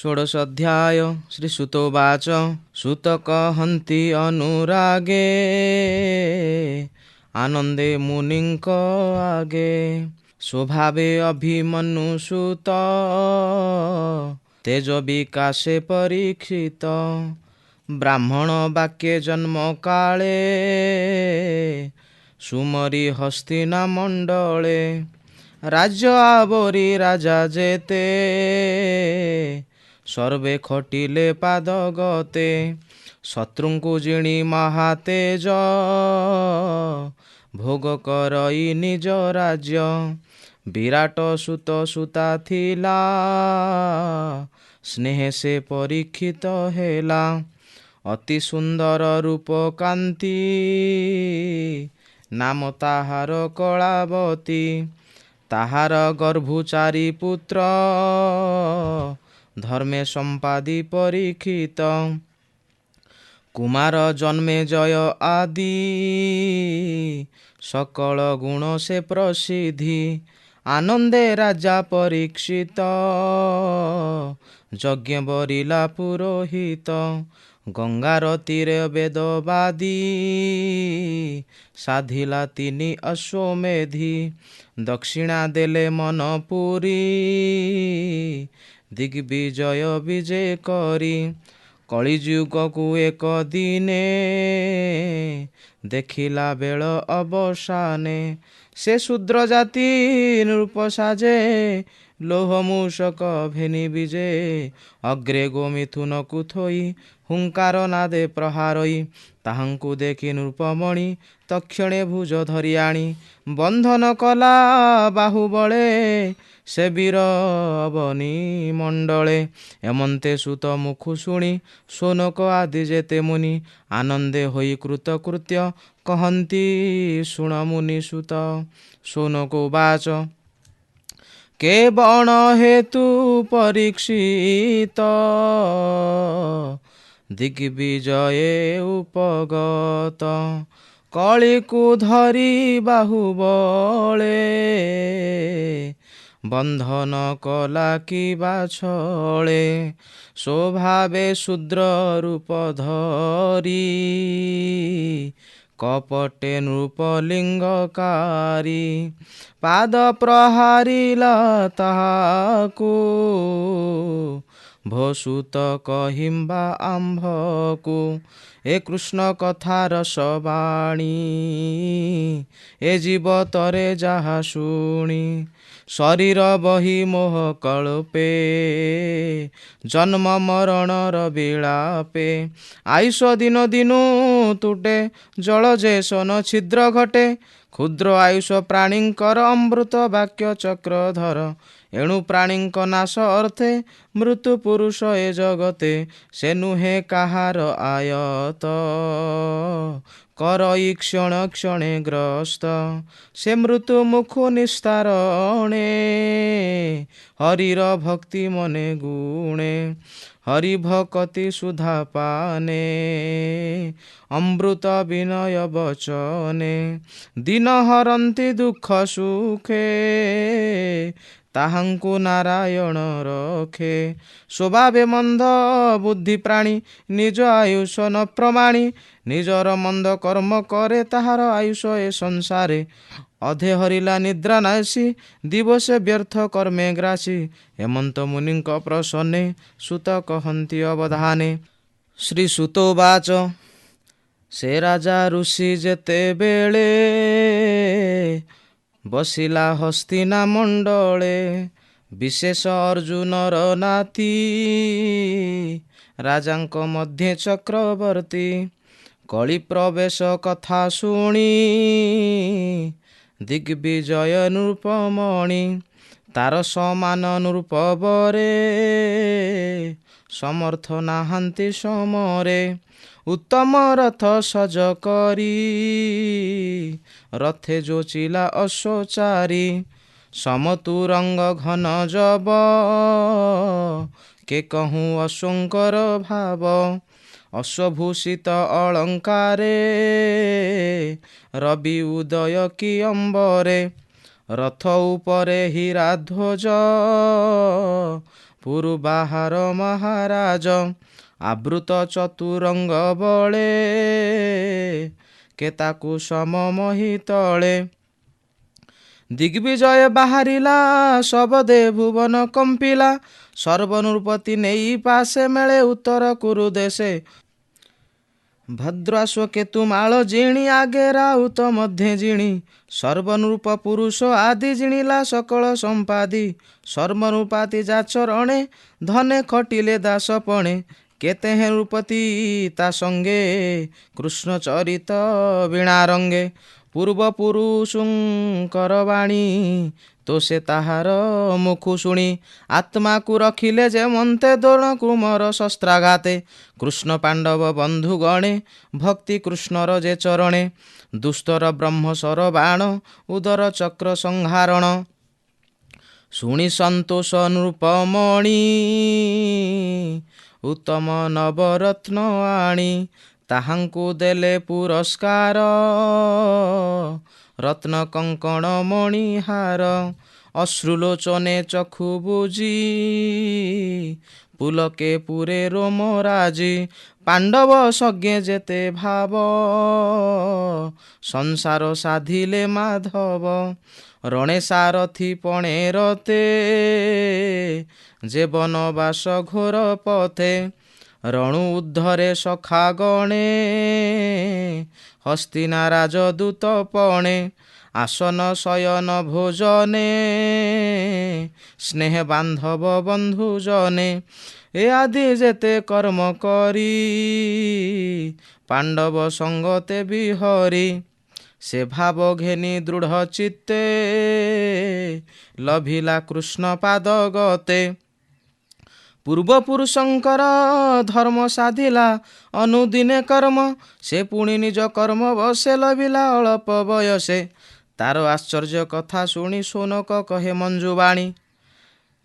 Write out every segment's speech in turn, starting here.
ଷୋଡ଼ଶ ଅଧ୍ୟାୟ। ଶ୍ରୀ ସୁତୋବାଚ। ସୁତ କହନ୍ତି ଅନୁରାଗେ, ଆନନ୍ଦେ ମୁନିଙ୍କ ଆଗେ। ସ୍ୱଭାବେ ଅଭିମନ୍ୟୁ ସୁତ, ତେଜ ବିକାଶେ ପରୀକ୍ଷିତ। ବ୍ରାହ୍ମଣ ବାକ୍ୟେ ଜନ୍ମ କାଳେ, ସୁମରି ହସ୍ତିନା ମଣ୍ଡଳେ। ରାଜ୍ୟ ଆବରି ରାଜା ଯେତେ, ସର୍ବେ ଖଟିଲେ ପାଦଗତେ। ଶତ୍ରୁଙ୍କୁ ଜିଣି ମହାତେଜ, ଭୋଗ କରଇ ନିଜ ରାଜ୍ୟ। ବିରାଟ ସୁତ ସୁତା ଥିଲା, ସ୍ନେହେ ସେ ପରୀକ୍ଷିତ ହେଲା। ଅତି ସୁନ୍ଦର ରୂପ କାନ୍ତି, ନାମ ତାହାର କଳାବତୀ। ତାହାର ଗର୍ଭୁ ଚାରି ପୁତ୍ର, ଧର୍ମେ ସମ୍ପାଦି ପରୀକ୍ଷିତ। କୁମାର ଜନ୍ମେ ଜୟ ଆଦି, ସକଳ ଗୁଣ ସେ ପ୍ରସିଦ୍ଧି। ଆନନ୍ଦେ ରାଜା ପରୀକ୍ଷିତ, ଯଜ୍ଞ ବରିଲା ପୁରୋହିତ। ଗଙ୍ଗାର ତୀରେ ବେଦବାଦୀ, ସାଧିଲା ତିନି ଅଶ୍ୱମେଧି। ଦକ୍ଷିଣା ଦେଲେ ମନ ପୁରୀ, ଦିଗ୍ବିଜୟ ବିଜେ କରି। କଳିଯୁଗକୁ ଏକ ଦିନେ, ଦେଖିଲା ବେଳ ଅବସାନେ। ସେ ଶୂଦ୍ର ଜାତି ନୃପ ସାଜେ, ଲୌହ ମୂଷକ ଭେନି ବିଜେ। ଅଗ୍ରେ ଗୋ ମିଥୁନକୁ ଥୋଇ, ହୁଙ୍କାର ନାଦେ ପ୍ରହାରଇ। ତାହାଙ୍କୁ ଦେଖି ନୃପମଣି, ତକ୍ଷଣେ ଭୁଜ ଧରି ଆଣି। ବନ୍ଧନ କଲା ବାହୁବଳେ, ସେ ବୀର ଅବନୀ ମଣ୍ଡଳେ। ଏମନ୍ତେ ସୁତ ମୁଖୁ ଶୁଣି, ସୋନକ ଆଦି ଯେତେ ମୁନି, ଆନନ୍ଦେ ହୋଇ କୃତକୃତ୍ୟ କହନ୍ତି ଶୁଣ ମୁନି ସୁତ। ସୋନକ ବାଚ। କେ ବଣ ହେତୁ ପରୀକ୍ଷିତ, ଦିଗ୍ବିଜୟେ ଉପଗତ। କଳିକୁ ଧରି ବାହୁବଳେ, ବନ୍ଧନ କଲା କିବା ଛଳେ। ସ୍ୱଭାବେ ଶୂଦ୍ର ରୂପ ଧରି, କପଟେ ନୃପଲିଙ୍ଗକାରୀ। ପାଦ ପ୍ରହାରିଲା ତାହାକୁ, ଭସୁତ କହିମ୍ବା ଆମ୍ଭକୁ। ଏ କୃଷ୍ଣ କଥାର ସବାଣୀ, ଏ ଜୀବତରେ ଯାହା ଶୁଣି। ଶରୀର ବହି ମୋହ କଳ୍ପେ, ଜନ୍ମ ମରଣର ବିଳାପେ। ଆୟୁଷ ଦିନ ଦିନୁ ତୁଟେ, ଜଳ ଯେସନ ଛିଦ୍ର ଘଟେ। କ୍ଷୁଦ୍ର ଆୟୁଷ ପ୍ରାଣୀଙ୍କର, ଅମୃତ ବାକ୍ୟ ଚକ୍ରଧର। ଏଣୁ ପ୍ରାଣୀଙ୍କ ନାଶ ଅର୍ଥେ, ମୃତ୍ୟୁ ପୁରୁଷ ଏ ଜଗତେ। ସେ ନୁହେଁ କାହାର ଆୟତ, କରଇ କ୍ଷଣ କ୍ଷଣେ ଗ୍ରସ୍ତ। ସେ ମୃତ୍ୟୁ ମୁଖୁ ନିସ୍ତାରଣେ, ହରିର ଭକ୍ତି ମନେ ଗୁଣେ। ହରି ଭକତି ସୁଧା ପାନେ, ଅମୃତ ବିନୟ ବଚନେ। ଦିନ ହରନ୍ତି ଦୁଃଖ ସୁଖେ, ତାହାଙ୍କୁ ନାରାୟଣ ରଖେ। ସ୍ୱଭାବେ ମନ୍ଦ ବୁଦ୍ଧି ପ୍ରାଣୀ, ନିଜ ଆୟୁଷ ନ ପ୍ରମାଣି। ନିଜର ମନ୍ଦ କର୍ମ କରେ, ତାହାର ଆୟୁଷ ଏ ସଂସାରେ। ଅଧେ ହରିଲା ନିଦ୍ରା ନାଶି, ଦିବସେ ବ୍ୟର୍ଥ କର୍ମେ ଗ୍ରାସୀ। ହେମନ୍ତ ମୁନିଙ୍କ ପ୍ରସନ୍ନେ, ସୁତ କହନ୍ତି ଅବଧାନେ। ଶ୍ରୀ ସୁତୋବାଚ। ସେ ରାଜା ଋଷି ଯେତେବେଳେ, ବସିଲା ହସ୍ତିନା ମଣ୍ଡଳେ। ବିଶେଷ ଅର୍ଜୁନର ନାତି, ରାଜାଙ୍କ ମଧ୍ୟେ ଚକ୍ରବର୍ତ୍ତୀ। କଳି ପ୍ରବେଶ କଥା ଶୁଣି, ଦିଗ୍ବିଜୟ ନୃପମଣି। ତାର ସମାନ ନୃପବରେ, ସମର୍ଥ ନାହାନ୍ତି ସମରେ। ଉତ୍ତମ ରଥ ସଜ କରି, ରଥେ ଯୋଚିଲା ଅଶ୍ୱଚାରୀ। ସମତୁରଙ୍ଗ ଘନ ଜବ, କେ କହୁଁ ଅଶ୍ୱଙ୍କର ଭାବ। ଅଶ୍ୱଭୂଷିତ ଅଳଙ୍କାରେ, ରବି ଉଦୟ କି ଅମ୍ବରେ। ରଥ ଉପରେ ହୀରା ଧ୍ୱଜ, ପୁରୁ ବାହାର ମହାରାଜ। ଆବୃତ ଚତୁରଙ୍ଗ ବଳେ, କେତାକୁ ସମ ମହି ତଳେ। ଦିଗ୍ବିଜୟ ବାହାରିଲା, ଶବଦେ ଭୁବନ କମ୍ପିଲା। ସର୍ବନୃପତି ନେଇ ପାଶେ, ମେଳେ ଉତ୍ତର କୁରୁ ଦେଶେ। ଭଦ୍ରାଶ୍ୱ କେତୁମାଳ ଜିଣି, ଆଗେ ରାଉତ ମଧ୍ୟେ ଜିଣି। ସର୍ବନୃପ ପୁରୁଷ ଆଦି, ଜିଣିଲା ସକଳ ସମ୍ପାଦି। ସର୍ବନୃପାତି ଯାଚରଣେ, ଧନେ ଖଟିଲେ ଦାସପଣେ। କେତେ ହେ ନୃପତି ତା ସଙ୍ଗେ, କୃଷ୍ଣ ଚରିତ ବୀଣା ରଙ୍ଗେ। ପୂର୍ବ ପୁରୁଷଙ୍କର ବାଣୀ, ତୋ ସେ ତାହାର ମୁଖୁ ଶୁଣି। ଆତ୍ମାକୁ ରଖିଲେ ଯେ ମନ୍ତେ, ଦ୍ରୋଣ କୁମର ଶସ୍ତ୍ରାଘାତେ। କୃଷ୍ଣ ପାଣ୍ଡବ ବନ୍ଧୁ ଗଣେ, ଭକ୍ତି କୃଷ୍ଣର ଯେ ଚରଣେ। ଦୁସ୍ତର ବ୍ରହ୍ମସର ବାଣ, ଉଦର ଚକ୍ର ସଂହାରଣ। ଶୁଣି ସନ୍ତୋଷ ନୃପମଣି, ଉତ୍ତମ ନବରତ୍ନ ଆଣି। ତାହାଙ୍କୁ ଦେଲେ ପୁରସ୍କାର, ରତ୍ନ କଙ୍କଣ ମଣିହାର। ଅଶ୍ରୁଲୋଚନେ ଚକ୍ଷୁ ବୁଜି, ପୁଲକେ ପୁରେ ରୋମ ରାଜି। ପାଣ୍ଡବ ସଜ୍ଞେ ଯେତେ ଭାବ, ସଂସାର ସାଧିଲେ ମାଧବ। ରଣେ ସାରଥି ପଣେ ରତେ, ଯେ ବନବାସ ଘୋର ପଥେ। ରଣୁ ଉଦ୍ଧରେ ସଖା ଗଣେ, ହସ୍ତିନା ରାଜଦୂତ ପଣେ। ଆସନ ଶୟନ ଭୋଜନେ, ସ୍ନେହ ବାନ୍ଧବ ବନ୍ଧୁ ଜନେ। ଏ ଆଦି ଯେତେ କର୍ମ କରି, ପାଣ୍ଡବ ସଙ୍ଗତେ ବିହରି। ସେ ଭାବ ଘେନି ଦୃଢ଼ ଚିତ୍ତେ, ଲଭିଲା କୃଷ୍ଣ ପାଦ ଗତେ। ପୂର୍ବପୁରୁଷଙ୍କର ଧର୍ମ ସାଧିଲା ଅନୁଦିନେ କର୍ମ, ସେ ପୁଣି ନିଜ କର୍ମ ବସେ ଲଭିଲା ଅଳପ ବୟସେ। ତାର ଆଶ୍ଚର୍ଯ୍ୟ କଥା ଶୁଣି ସୋନକ କହେ ମଞ୍ଜୁବାଣୀ।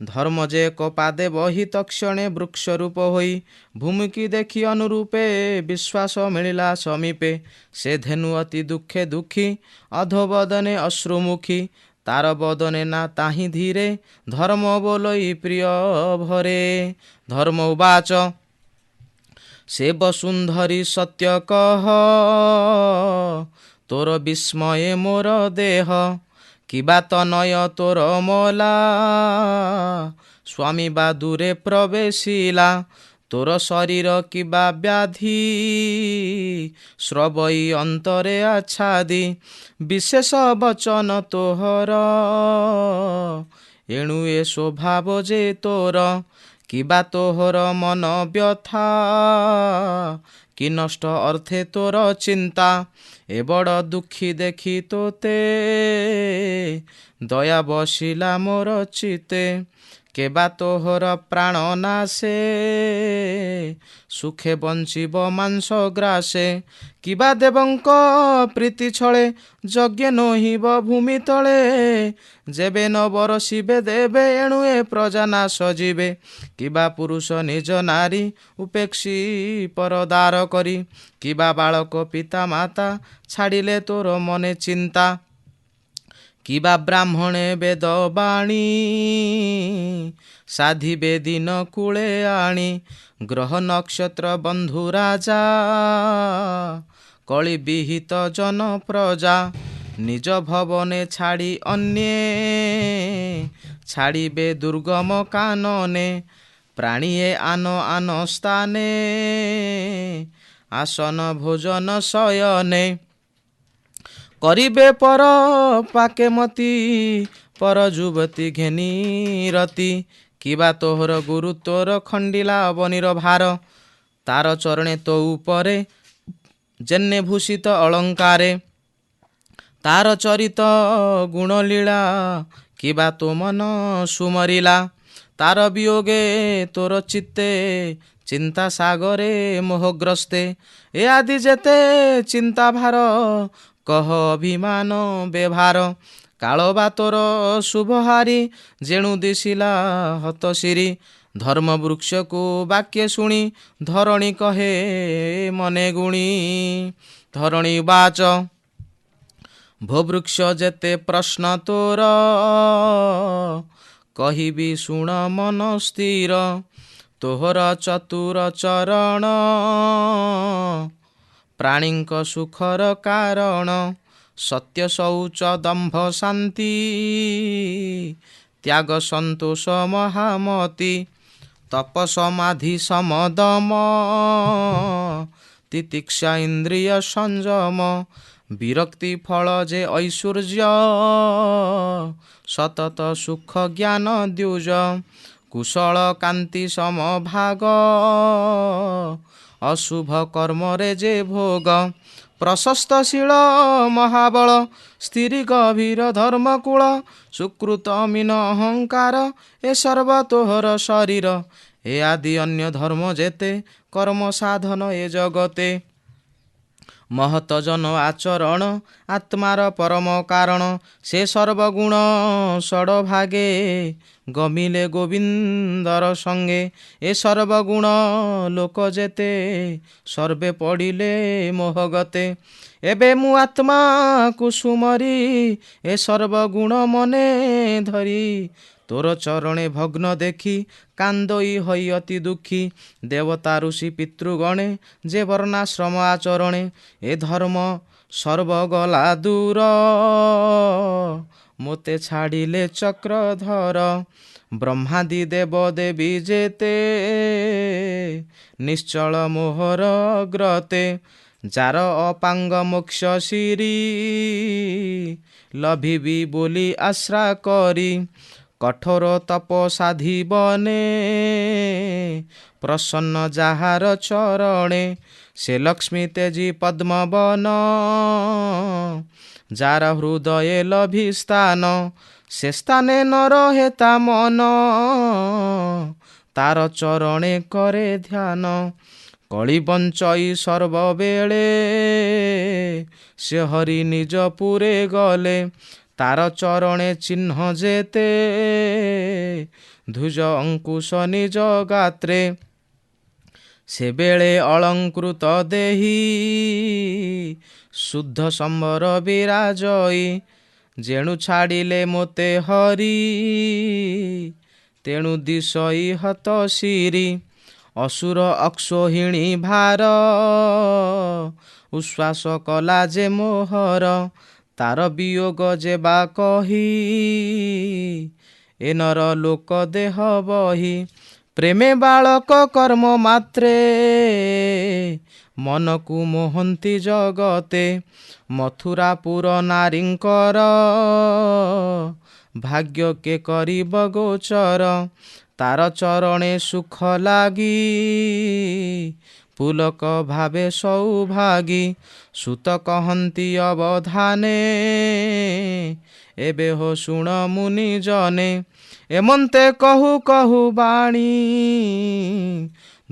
ଧର୍ମ ଯେ ଏକ ପାଦେ ବହି, ତକ୍ଷଣେ ବୃକ୍ଷ ରୂପ ହୋଇ। ଭୂମିକି ଦେଖି ଅନୁରୂପେ, ବିଶ୍ୱାସ ମିଳିଲା ସମୀପେ। ସେ ଧେନୁ ଅତି ଦୁଃଖେ ଦୁଃଖୀ, ଅଧୋବଦନେ ଅଶ୍ରୁମୁଖୀ। ତାର ବଦନେ ନା ତାହିଁ ଧୀରେ, ଧର୍ମ ବୋଲଇ ପ୍ରିୟ ଭରେ। ଧର୍ମ ଉବାଚ, ସେ ବସୁନ୍ଧରୀ ସତ୍ୟ କହ, ତୋର ବିସ୍ମୟେ ମୋର ଦେହ। କିବା ତନୟ ତୋର ମଲା, ସ୍ୱାମୀ ବା ଦୂରେ ପ୍ରବେଶିଲା। ତୋର ଶରୀର କିବା ବ୍ୟାଧି, ସ୍ରବଇ ଅନ୍ତରେ ଆଚ୍ଛାଦି। ବିଶେଷ ବଚନ ତୋହର, ଏଣୁ ଏ ସ୍ୱଭାବ ଯେ ତୋର। କିବା ତୋହର ମନ ବ୍ୟଥା, କି ନଷ୍ଟ ଅର୍ଥେ ତୋର ଚିନ୍ତା। ଏ ବଡ଼ ଦୁଃଖୀ ଦେଖି ତୋତେ, ଦୟା ବସିଲା ମୋର ଚିତ୍ତେ। କେବା ତୋହର ପ୍ରାଣ ନାଶେ, ସୁଖେ ବଞ୍ଚିବ ମାଂସ ଗ୍ରାସେ। କିବା ଦେବଙ୍କ ପ୍ରୀତି ଛଳେ, ଯଜ୍ଞ ନୋହିବ ଭୂମି ତଳେ। ଯେବେ ନ ବରସିବେ ଦେବେ, ଏଣୁ ଏ ପ୍ରଜା ନାଶ ଯିବେ। କିବା ପୁରୁଷ ନିଜ ନାରୀ, ଉପେକ୍ଷୀ ପରଦାର କରି। କିବା ବାଳକ ପିତା ମାତା, ଛାଡ଼ିଲେ ତୋର ମନେ ଚିନ୍ତା। କିବା ବ୍ରାହ୍ମଣେ ବେଦ ବାଣୀ, ସାଧିବେ ଦିନ କୂଳେ ଆଣି। ଗ୍ରହ ନକ୍ଷତ୍ର ବନ୍ଧୁ ରାଜା, କଳି ବିହିତ ଜନ ପ୍ରଜା। ନିଜ ଭବନେ ଛାଡ଼ି ଅନ୍ୟେ, ଛାଡ଼ିବେ ଦୁର୍ଗମ କାନନେ। ପ୍ରାଣୀଏ ଆନ ଆନ ସ୍ଥାନେ, ଆସନ ଭୋଜନ ଶୟନେ। କରିବେ ପର ପାକେ ମତି, ପର ଯୁବତୀ ଘେନି ରତି। କିବା ତୋହର ଗୁରୁ ତୋର, ଖଣ୍ଡିଲା ଅବନୀର ଭାର। ତାର ଚରଣେ ତୋ ଉପରେ, ଯେନେ ଭୂଷିତ ଅଳଙ୍କାରେ। ତାର ଚରିତ ଗୁଣଲୀଳା, କିବା ତୋ ମନ ସୁମରିଲା। ତାର ବିୟୋଗେ ତୋର ଚିତ୍ତେ, ଚିନ୍ତା ସାଗରେ ମୋହଗ୍ରସ୍ତେ। ଏ ଆଦି ଯେତେ ଚିନ୍ତା ଭାର, କହ ଅଭିମାନ ବ୍ୟବହାର। କାଳ ବା ତୋର ଶୁଭହାରି, ଯେଣୁ ଦିଶିଲା ହତଶିରି। ଧର୍ମ ବୃକ୍ଷକୁ ବାକ୍ୟ ଶୁଣି, ଧରଣୀ କହେ ମନେ ଗୁଣି। ଧରଣୀ ବାଚ, ଭୋ ବୃକ୍ଷ ଯେତେ ପ୍ରଶ୍ନ ତୋର, କହିବି ଶୁଣ ମନ ସ୍ଥିର। ତୋହର ଚତୁର ଚରଣ ପ୍ରାଣୀଙ୍କ ସୁଖର କାରଣ। ସତ୍ୟ ଶୌଚ ଦମ୍ଭ ଶାନ୍ତି ତ୍ୟାଗ ସନ୍ତୋଷ ମହାମତି। ତପ ସମାଧି ସମଦମ ତିତିକ୍ଷା ଇନ୍ଦ୍ରିୟ ସଂଯମ। ବିରକ୍ତି ଫଳ ଯେ ଐଶ୍ୱର୍ଯ୍ୟ ସତତ ସୁଖ ଜ୍ଞାନ ଦ୍ୟୁଜ। କୁଶଳ କାନ୍ତି ସମଭାଗ ଅଶୁଭ କର୍ମରେ ଯେ ଭୋଗ। ପ୍ରଶସ୍ତଶୀଳ ମହାବଳ ସ୍ଥିରି ଗଭୀର ଧର୍ମକୂଳ। ସୁକୃତ ମୀନ ଅହଙ୍କାର ଏ ସର୍ବ ତୋହର ଶରୀର। ଏ ଆଦି ଅନ୍ୟ ଧର୍ମ ଯେତେ କର୍ମ ସାଧନ ଏ ଜଗତେ। ମହତ ଜନ ଆଚରଣ ଆତ୍ମାର ପରମ କାରଣ। ସେ ସର୍ବଗୁଣ ଷଡ଼ଭାଗେ ଗମିଲେ ଗୋବିନ୍ଦର ସଙ୍ଗେ। ଏ ସର୍ବଗୁଣ ଲୋକ ଯେତେ ସର୍ବେ ପଡ଼ିଲେ ମୋହଗତେ। ଏବେ ମୁଁ ଆତ୍ମାକୁ ସୁମରି ଏ ସର୍ବଗୁଣ ମନେ ଧରି। ତୋର ଚରଣେ ଭଗ୍ନ ଦେଖି କାନ୍ଦଇ ହୋଇ ଅତି ଦୁଃଖୀ। ଦେବତା ଋଷି ପିତୃଗଣେ ଯେ ବର୍ଣ୍ଣାଶ୍ରମ ଆଚରଣେ। ଏ ଧର୍ମ ସର୍ବ ଗଲା ଦୂର ମୋତେ ଛାଡ଼ିଲେ ଚକ୍ରଧର। ବ୍ରହ୍ମାଦି ଦେବ ଦେବୀ ଯେତେ ନିଶ୍ଚଳ ମୋହର ଗ୍ରତେ। ଯାର ଅପାଙ୍ଗ ମୋକ୍ଷ ଶିରୀ ଲଭିବି ବୋଲି ଆଶ୍ରା କରି। କଠୋର ତପ ସାଧିବନେ ପ୍ରସନ୍ନ ଯାହାର ଚରଣେ। ସେ ଲକ୍ଷ୍ମୀ ତେଜି ପଦ୍ମବନ ଯାର ହୃଦୟ ଲଭି ସ୍ଥାନ। ସେ ସ୍ଥାନେ ନ ରହେ ତା ମନ ତାର ଚରଣେ କରେ ଧ୍ୟାନ। କଳି ବଞ୍ଚଇ ସର୍ବବେଳେ ସେ ହରି ନିଜ ପୁରେ ଗଲେ। ତାର ଚରଣେ ଚିହ୍ନ ଯେତେ ଧୁଜ ଅଙ୍କୁଶ ନିଜ ଗାତ୍ରେ। ସେବେଳେ ଅଳଙ୍କୃତ ଦେହି ଶୁଦ୍ଧ ସମ୍ବର ବିରାଜଇ। ଯେଣୁ ଛାଡ଼ିଲେ ମୋତେ ହରି ତେଣୁ ଦିଶଇ ହତ ଶିରି। ଅସୁର ଅକ୍ଷୋହିଣୀ ଭାର ଉଶ୍ୱାସ କଲା ଯେ ମୋହର। ତାର ବିୟୋଗ ଯେବା କହି ଏ ନର ଲୋକ ଦେହ ବହି। ପ୍ରେମେ ବାଳକ କର୍ମ ମାତ୍ରେ ମନକୁ ମୋହନ୍ତି ଜଗତେ। ମଥୁରାପୁର ନାରୀଙ୍କର ଭାଗ୍ୟ କେ କରିବ ଗୋଚର। ତାର ଚରଣେ ସୁଖ ଲାଗି ପୁଲକ ଭାବେ ସୌଭାଗୀ। ସୁତ କହନ୍ତି ଅବଧାନେ ଏବେ ହୋ ଶୁଣ ମୁନି ଜନେ। ଏମନ୍ତେ କହୁ କହୁ ବାଣୀ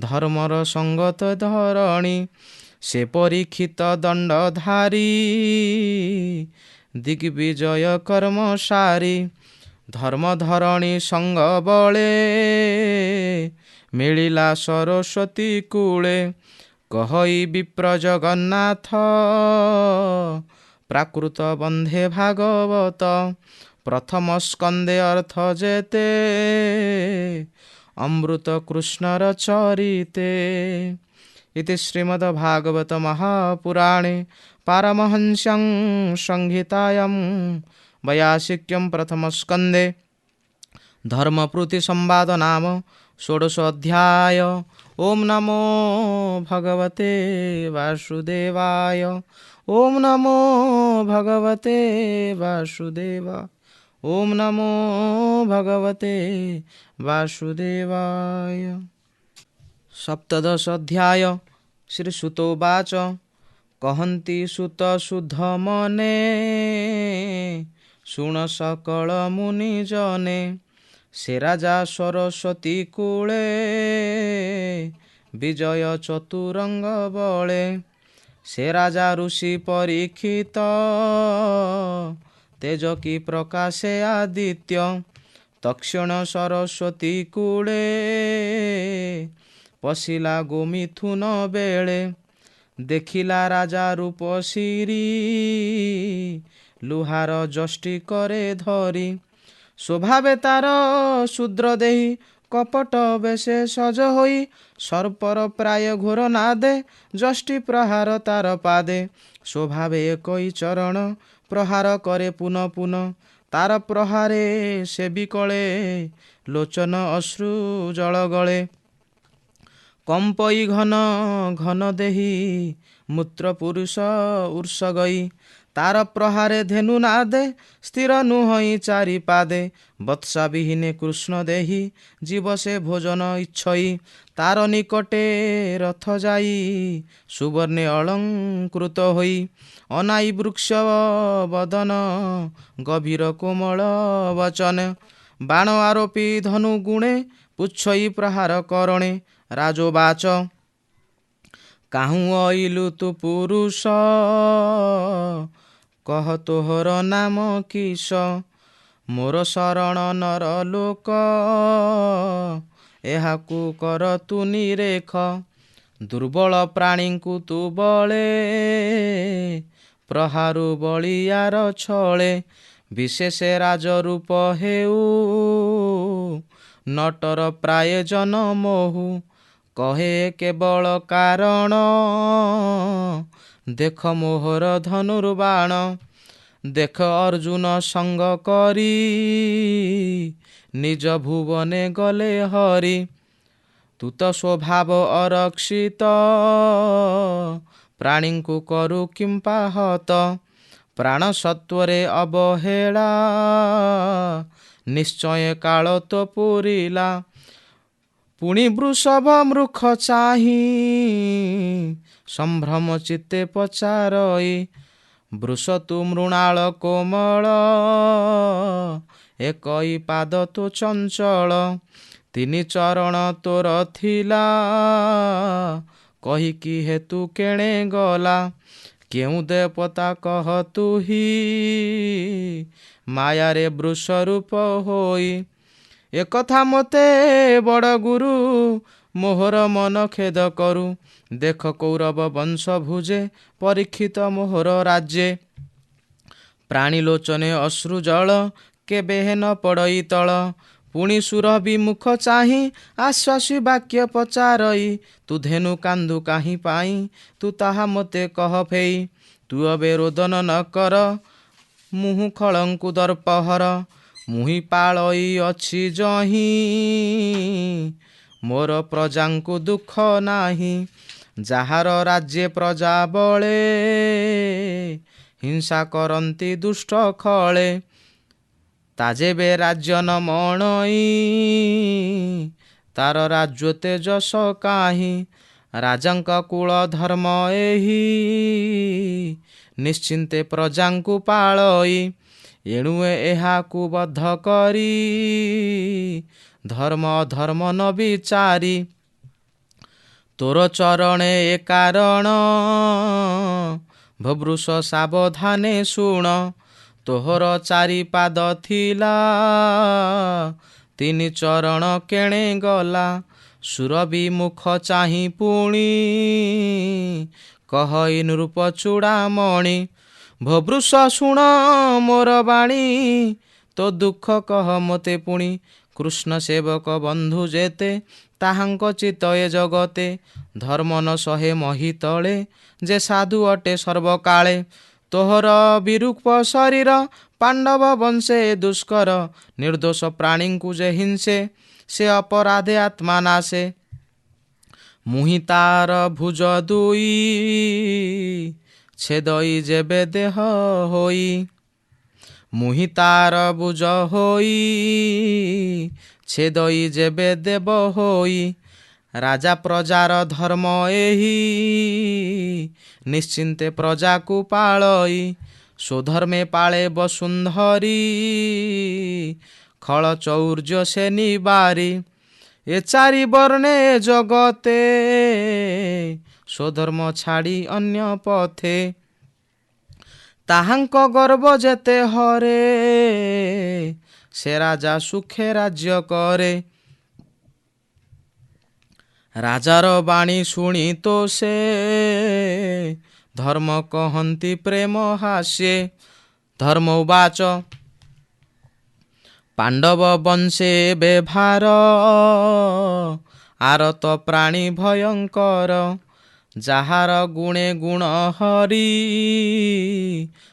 ଧର୍ମର ସଙ୍ଗତ ଧରଣୀ। ସେ ପରୀକ୍ଷିତ ଦଣ୍ଡଧାରୀ ଦିଗ୍ବିଜୟ କର୍ମ ସାରି। ଧର୍ମ ଧରଣୀ ସଙ୍ଗ ବଳେ ମିଳିଲା ସରସ୍ୱତୀ କୂଳେ। କହଇ ବିପ୍ର ଜଗନ୍ନାଥ ପ୍ରାକୃତ ବନ୍ଧେ ଭାଗବତ। ପ୍ରଥମ ସ୍କନ୍ଦେ ଅର୍ଥ ଯେତେ ଅମୃତ କୃଷ୍ଣର ଚରିତେ। ଇତି ଶ୍ରୀମଦ ଭାଗବତ ମହାପୁରାଣେ ପାରମହଂସ୍ୟଂ ସଂହିତାୟಂ ବୟାସିକ୍ୟಂ ପ୍ରଥମ ସ୍କନ୍ଦେ ଧର୍ମପୃତି ସମ୍ବାଦ ନାମ ଷୋଡ଼ଶ ଅଧ୍ୟାୟ। ଓମ୍ ନମୋ ଭଗବତେ ବାସୁଦେବାୟ। ଓମ୍ ନମୋ ଭଗବତେ ବାସୁଦେବା। ଓମ୍ ନମୋ ଭଗବତେ ବାସୁଦେବାୟ। ସପ୍ତଦଶ ଅଧ୍ୟାୟ। ଶ୍ରୀ ସୁତୋବାଚ। କହନ୍ତି ସୁତ ଶୁଦ୍ଧ ମନେ ଶୁଣ ସକଳ ମୁନି ଜନେ। ସେ ରାଜା ସରସ୍ୱତୀ କୂଳେ ବିଜୟ ଚତୁରଙ୍ଗ ବଳେ। ସେ ରାଜା ଋଷି ପରୀକ୍ଷିତ ତେଜ କି ପ୍ରକାଶେ ଆଦିତ୍ୟ। ତକ୍ଷଣ ସରସ୍ୱତୀ କୂଳେ ପଶିଲା ଗୋମିଥୁନ ବେଳେ। ଦେଖିଲା ରାଜା ରୂପ ଶିରୀ ଲୁହାର ଯଷ୍ଟି କରେ ଧରି। ସ୍ୱଭାବେ ତାର ଶୂଦ୍ର ଦେହି, କପଟ ବେଶେ ସଜ ହୋଇ। ସର୍ପର ପ୍ରାୟ ଘୋର ନାଦେ, ଯଷ୍ଟି ପ୍ରହାର ତାର ପାଦେ। ସ୍ୱଭାବେ ଏକଇ ଚରଣ ପ୍ରହାର କରେ ପୁନ ପୁନ, ତାର ପ୍ରହାରେ ସେ ବିକଳେ ଲୋଚନ ଅଶ୍ରୁ ଜଳ ଗଳେ। କମ୍ପଇ ଘନ ଘନ ଦେହି, ମୂତ୍ର ପୁରୁଷ ଉର୍ଷ ଗଇ। ତାର ପ୍ରହାରେ ଧେନୁ ନାଦେ, ସ୍ଥିର ନୁହଇ ଚାରି ପାଦେ। ବତ୍ସା ବିହୀନେ କୃଷ୍ଣ ଦେହି, ଜୀବ ସେ ଭୋଜନ ଇଚ୍ଛଇ। ତାର ନିକଟେ ରଥ ଯାଇ, ସୁବର୍ଣ୍ଣେ ଅଳଙ୍କୃତ ହୋଇ। ଅନାଇ ବୃକ୍ଷ ବଦନ, ଗଭୀର କୋମଳ ବଚନ। ବାଣ ଆରୋପି ଧନୁ ଗୁଣେ, ପୁଚ୍ଛଇ ପ୍ରହାର କରଣେ। ରାଜୋବାଚ, କାହୁଁ ଅଇଲୁ ତୁ ପୁରୁଷ, କହ ତୋହର ନାମ କିସ? ମୋର ଶରଣ ନର ଲୋକ, ଏହାକୁ କର ତୁ ନିରେଖ। ଦୁର୍ବଳ ପ୍ରାଣୀଙ୍କୁ ତୁ ବଳେ, ପ୍ରହାରୁ ବଳିଆର ଛଳେ। ବିଶେଷ ରାଜରୂପ ହେଉ, ନଟର ପ୍ରାୟ ଜନ ମୋହୁ। କହେ କେବଳ କାରଣ, ଦେଖ ମୋହର ଧନୁର୍ବାଣ। ଦେଖ ଅର୍ଜୁନ ସଙ୍ଗ କରି, ନିଜ ଭୁବନେ ଗଲେ ହରି। ତୁ ତ ସ୍ୱଭାବ ଅରକ୍ଷିତ, ପ୍ରାଣୀଙ୍କୁ କରୁ କିମ୍ପା ହତ। ପ୍ରାଣ ସତ୍ୱରେ ଅବହେଳା, ନିଶ୍ଚୟ କାଳ ତ ପୁରିଲା। ପୁଣି ବୃଷଭ ମୃଖ ଚାହିଁ, ସମ୍ଭ୍ରମ ଚିତ୍ତେ ପଚାରଇ। ବୃଷ ତୁ ମୃଣାଳ କୋମଳ, ଏକଇ ପାଦ ତୁ ଚଞ୍ଚଳ। ତିନି ଚରଣ ତୋର ଥିଲା, କହିକି ହେତୁ କେଣେ ଗଲା? କେଉଁ ଦେବତା କହ ତୁହି, ମାୟାରେ ବୃଷ ରୂପ ହୋଇ। ଏକଥା ମୋତେ ବଡ଼ ଗୁରୁ, ମୋହର ମନ ଖେଦ କରୁ। ଦେଖ କୌରବ ବଂଶ ଭୁଜେ, ପରୀକ୍ଷିତ ମୋହର ରାଜ୍ୟେ। ପ୍ରାଣୀ ଲୋଚନେ ଅଶ୍ରୁ ଜଳ, କେବେ ହେ ନ ପଡ଼ଇ ତଳ। ପୁଣି ସୁର ବିମୁଖ ଚାହିଁ, ଆଶ୍ୱାସୀ ବାକ୍ୟ ପଚାରଇ। ତୁ ଧେନୁ କାନ୍ଦୁ କାହିଁ ପାଇଁ, ତୁ ତାହା ମୋତେ କହ ଫେଇ। ତୁ ଏବେ ରୋଦନ ନ କର, ମୁହୁଁ ଖଳଙ୍କୁ ଦର୍ପହର। ମୁହିଁ ପାଳଇ ଅଛି ଯହିଁ, ମୋର ପ୍ରଜାଙ୍କୁ ଦୁଃଖ ନାହିଁ। ଯାହାର ରାଜ୍ୟେ ପ୍ରଜା ବଳେ, ହିଂସା କରନ୍ତି ଦୁଷ୍ଟ ଖଳେ। ତା ଯେବେ ରାଜ୍ୟ ନ ମଣଇ, ତାର ରାଜ୍ୟ ତେଜସ କାହିଁ? ରାଜାଙ୍କ କୁଳ ଧର୍ମ ଏହି, ନିଶ୍ଚିନ୍ତେ ପ୍ରଜାଙ୍କୁ ପାଳଇ। ଏଣୁ ଏହାକୁ ବଦ୍ଧ କରି, ଧର୍ମ ଅଧର୍ମ ନ ବିଚାରି। ତୋର ଚରଣେ ଏ କାରଣ, ଭବୃଷ ସାବଧାନେ ଶୁଣ। ତୋହର ଚାରି ପାଦ ଥିଲା, ତିନି ଚରଣ କେଣେ ଗଲା? ସୁରଭି ମୁଖ ଚାହିଁ ପୁଣି, କହଇ ନୃପ ଚୂଡ଼ାମଣି। ଭବୃଷ ଶୁଣ ମୋର ବାଣୀ, ତୋ ଦୁଃଖ କହ ମୋତେ ପୁଣି। କୃଷ୍ଣ ସେବକ ବନ୍ଧୁ ଯେତେ, ତାହାଙ୍କ ଚିତ୍ତ ଏ ଜଗତେ। ଧର୍ମ ନ ସହେ ମହିତଳେ, ଯେ ସାଧୁ ଅଟେ ସର୍ବକାଳେ। ତୋହର ବିରୂପ ଶରୀର, ପାଣ୍ଡବ ବଂଶେ ଦୁଷ୍କର। ନିର୍ଦ୍ଦୋଷ ପ୍ରାଣୀଙ୍କୁ ଯେ ହିଂସେ, ସେ ଅପରାଧେ ଆତ୍ମା ନାଶେ। ମୁହିଁ ତାର ଭୁଜ ଦୁଇ, ଛେଦଇ ଯେବେ ଦେହ ହୋଇ। ମୁହିଁ ତାର ଭୁଜ ହୋଇ, ଛେଦଇ ଯେବେ ଦେବ ହୋଇ। ରାଜା ପ୍ରଜାର ଧର୍ମ ଏହି, ନିଶ୍ଚିନ୍ତେ ପ୍ରଜାକୁ ପାଳଇ। ସ୍ୱଧର୍ମେ ପାଳେ ବସୁନ୍ଧରୀ, ଖଳ ଚୌର୍ଯ୍ୟ ସେ ନିବାରି। ଏ ଚାରି ବର୍ଣ୍ଣେ ଜଗତେ, ସ୍ୱଧର୍ମ ଛାଡ଼ି ଅନ୍ୟ ପଥେ। ତାହାଙ୍କ ଗର୍ବ ଯେତେ ହରେ, ସେ ରାଜା ସୁଖେ ରାଜ୍ୟ କରେ। ରାଜାର ବାଣୀ ଶୁଣି ତ ସେ, ଧର୍ମ କହନ୍ତି ପ୍ରେମ ହାସ୍ୟେ। ଧର୍ମ ଉବାଚ, ପାଣ୍ଡବ ବଂଶେ ବେଭାର, ଆରତ ପ୍ରାଣୀ ଭୟଙ୍କର। ଯାହାର ଗୁଣେ ଗୁଣ ହରି,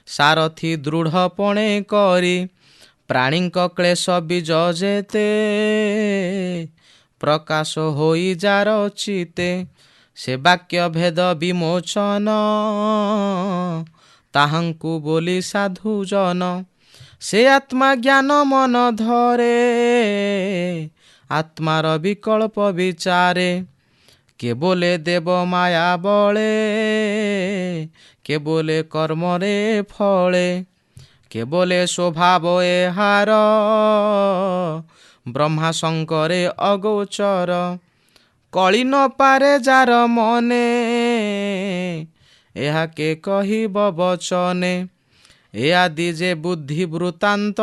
ସାରଥି ଦୃଢ଼ପଣେ କରି। ପ୍ରାଣୀଙ୍କ କ୍ଳେଶ ବୀଜ ଯେତେ, ପ୍ରକାଶ ହୋଇ ଯାର ଚିତେ। ସେ ବାକ୍ୟ ଭେଦ ବିମୋଚନ, ତାହାଙ୍କୁ ବୋଲି ସାଧୁଜନ। ସେ ଆତ୍ମା ଜ୍ଞାନ ମନ ଧରେ, ଆତ୍ମାର ବିକଳ୍ପ ବିଚାରେ। କେ ବୋଲେ ଦେବ ମାୟା ବଳେ, କେ ବୋଲେ କର୍ମରେ ଫଳେ, କେ ବୋଲେ ସ୍ୱଭାବ ଏହାର, ବ୍ରହ୍ମା ଶଙ୍କରେ ଅଗୋଚର। କଳି ନ ପାରେ ଯାର ମନେ, ଏହା କେ କହିବ ବଚନେ। ଏ ଆଦି ଯେ ବୁଦ୍ଧି ବୃତ୍ତାନ୍ତ,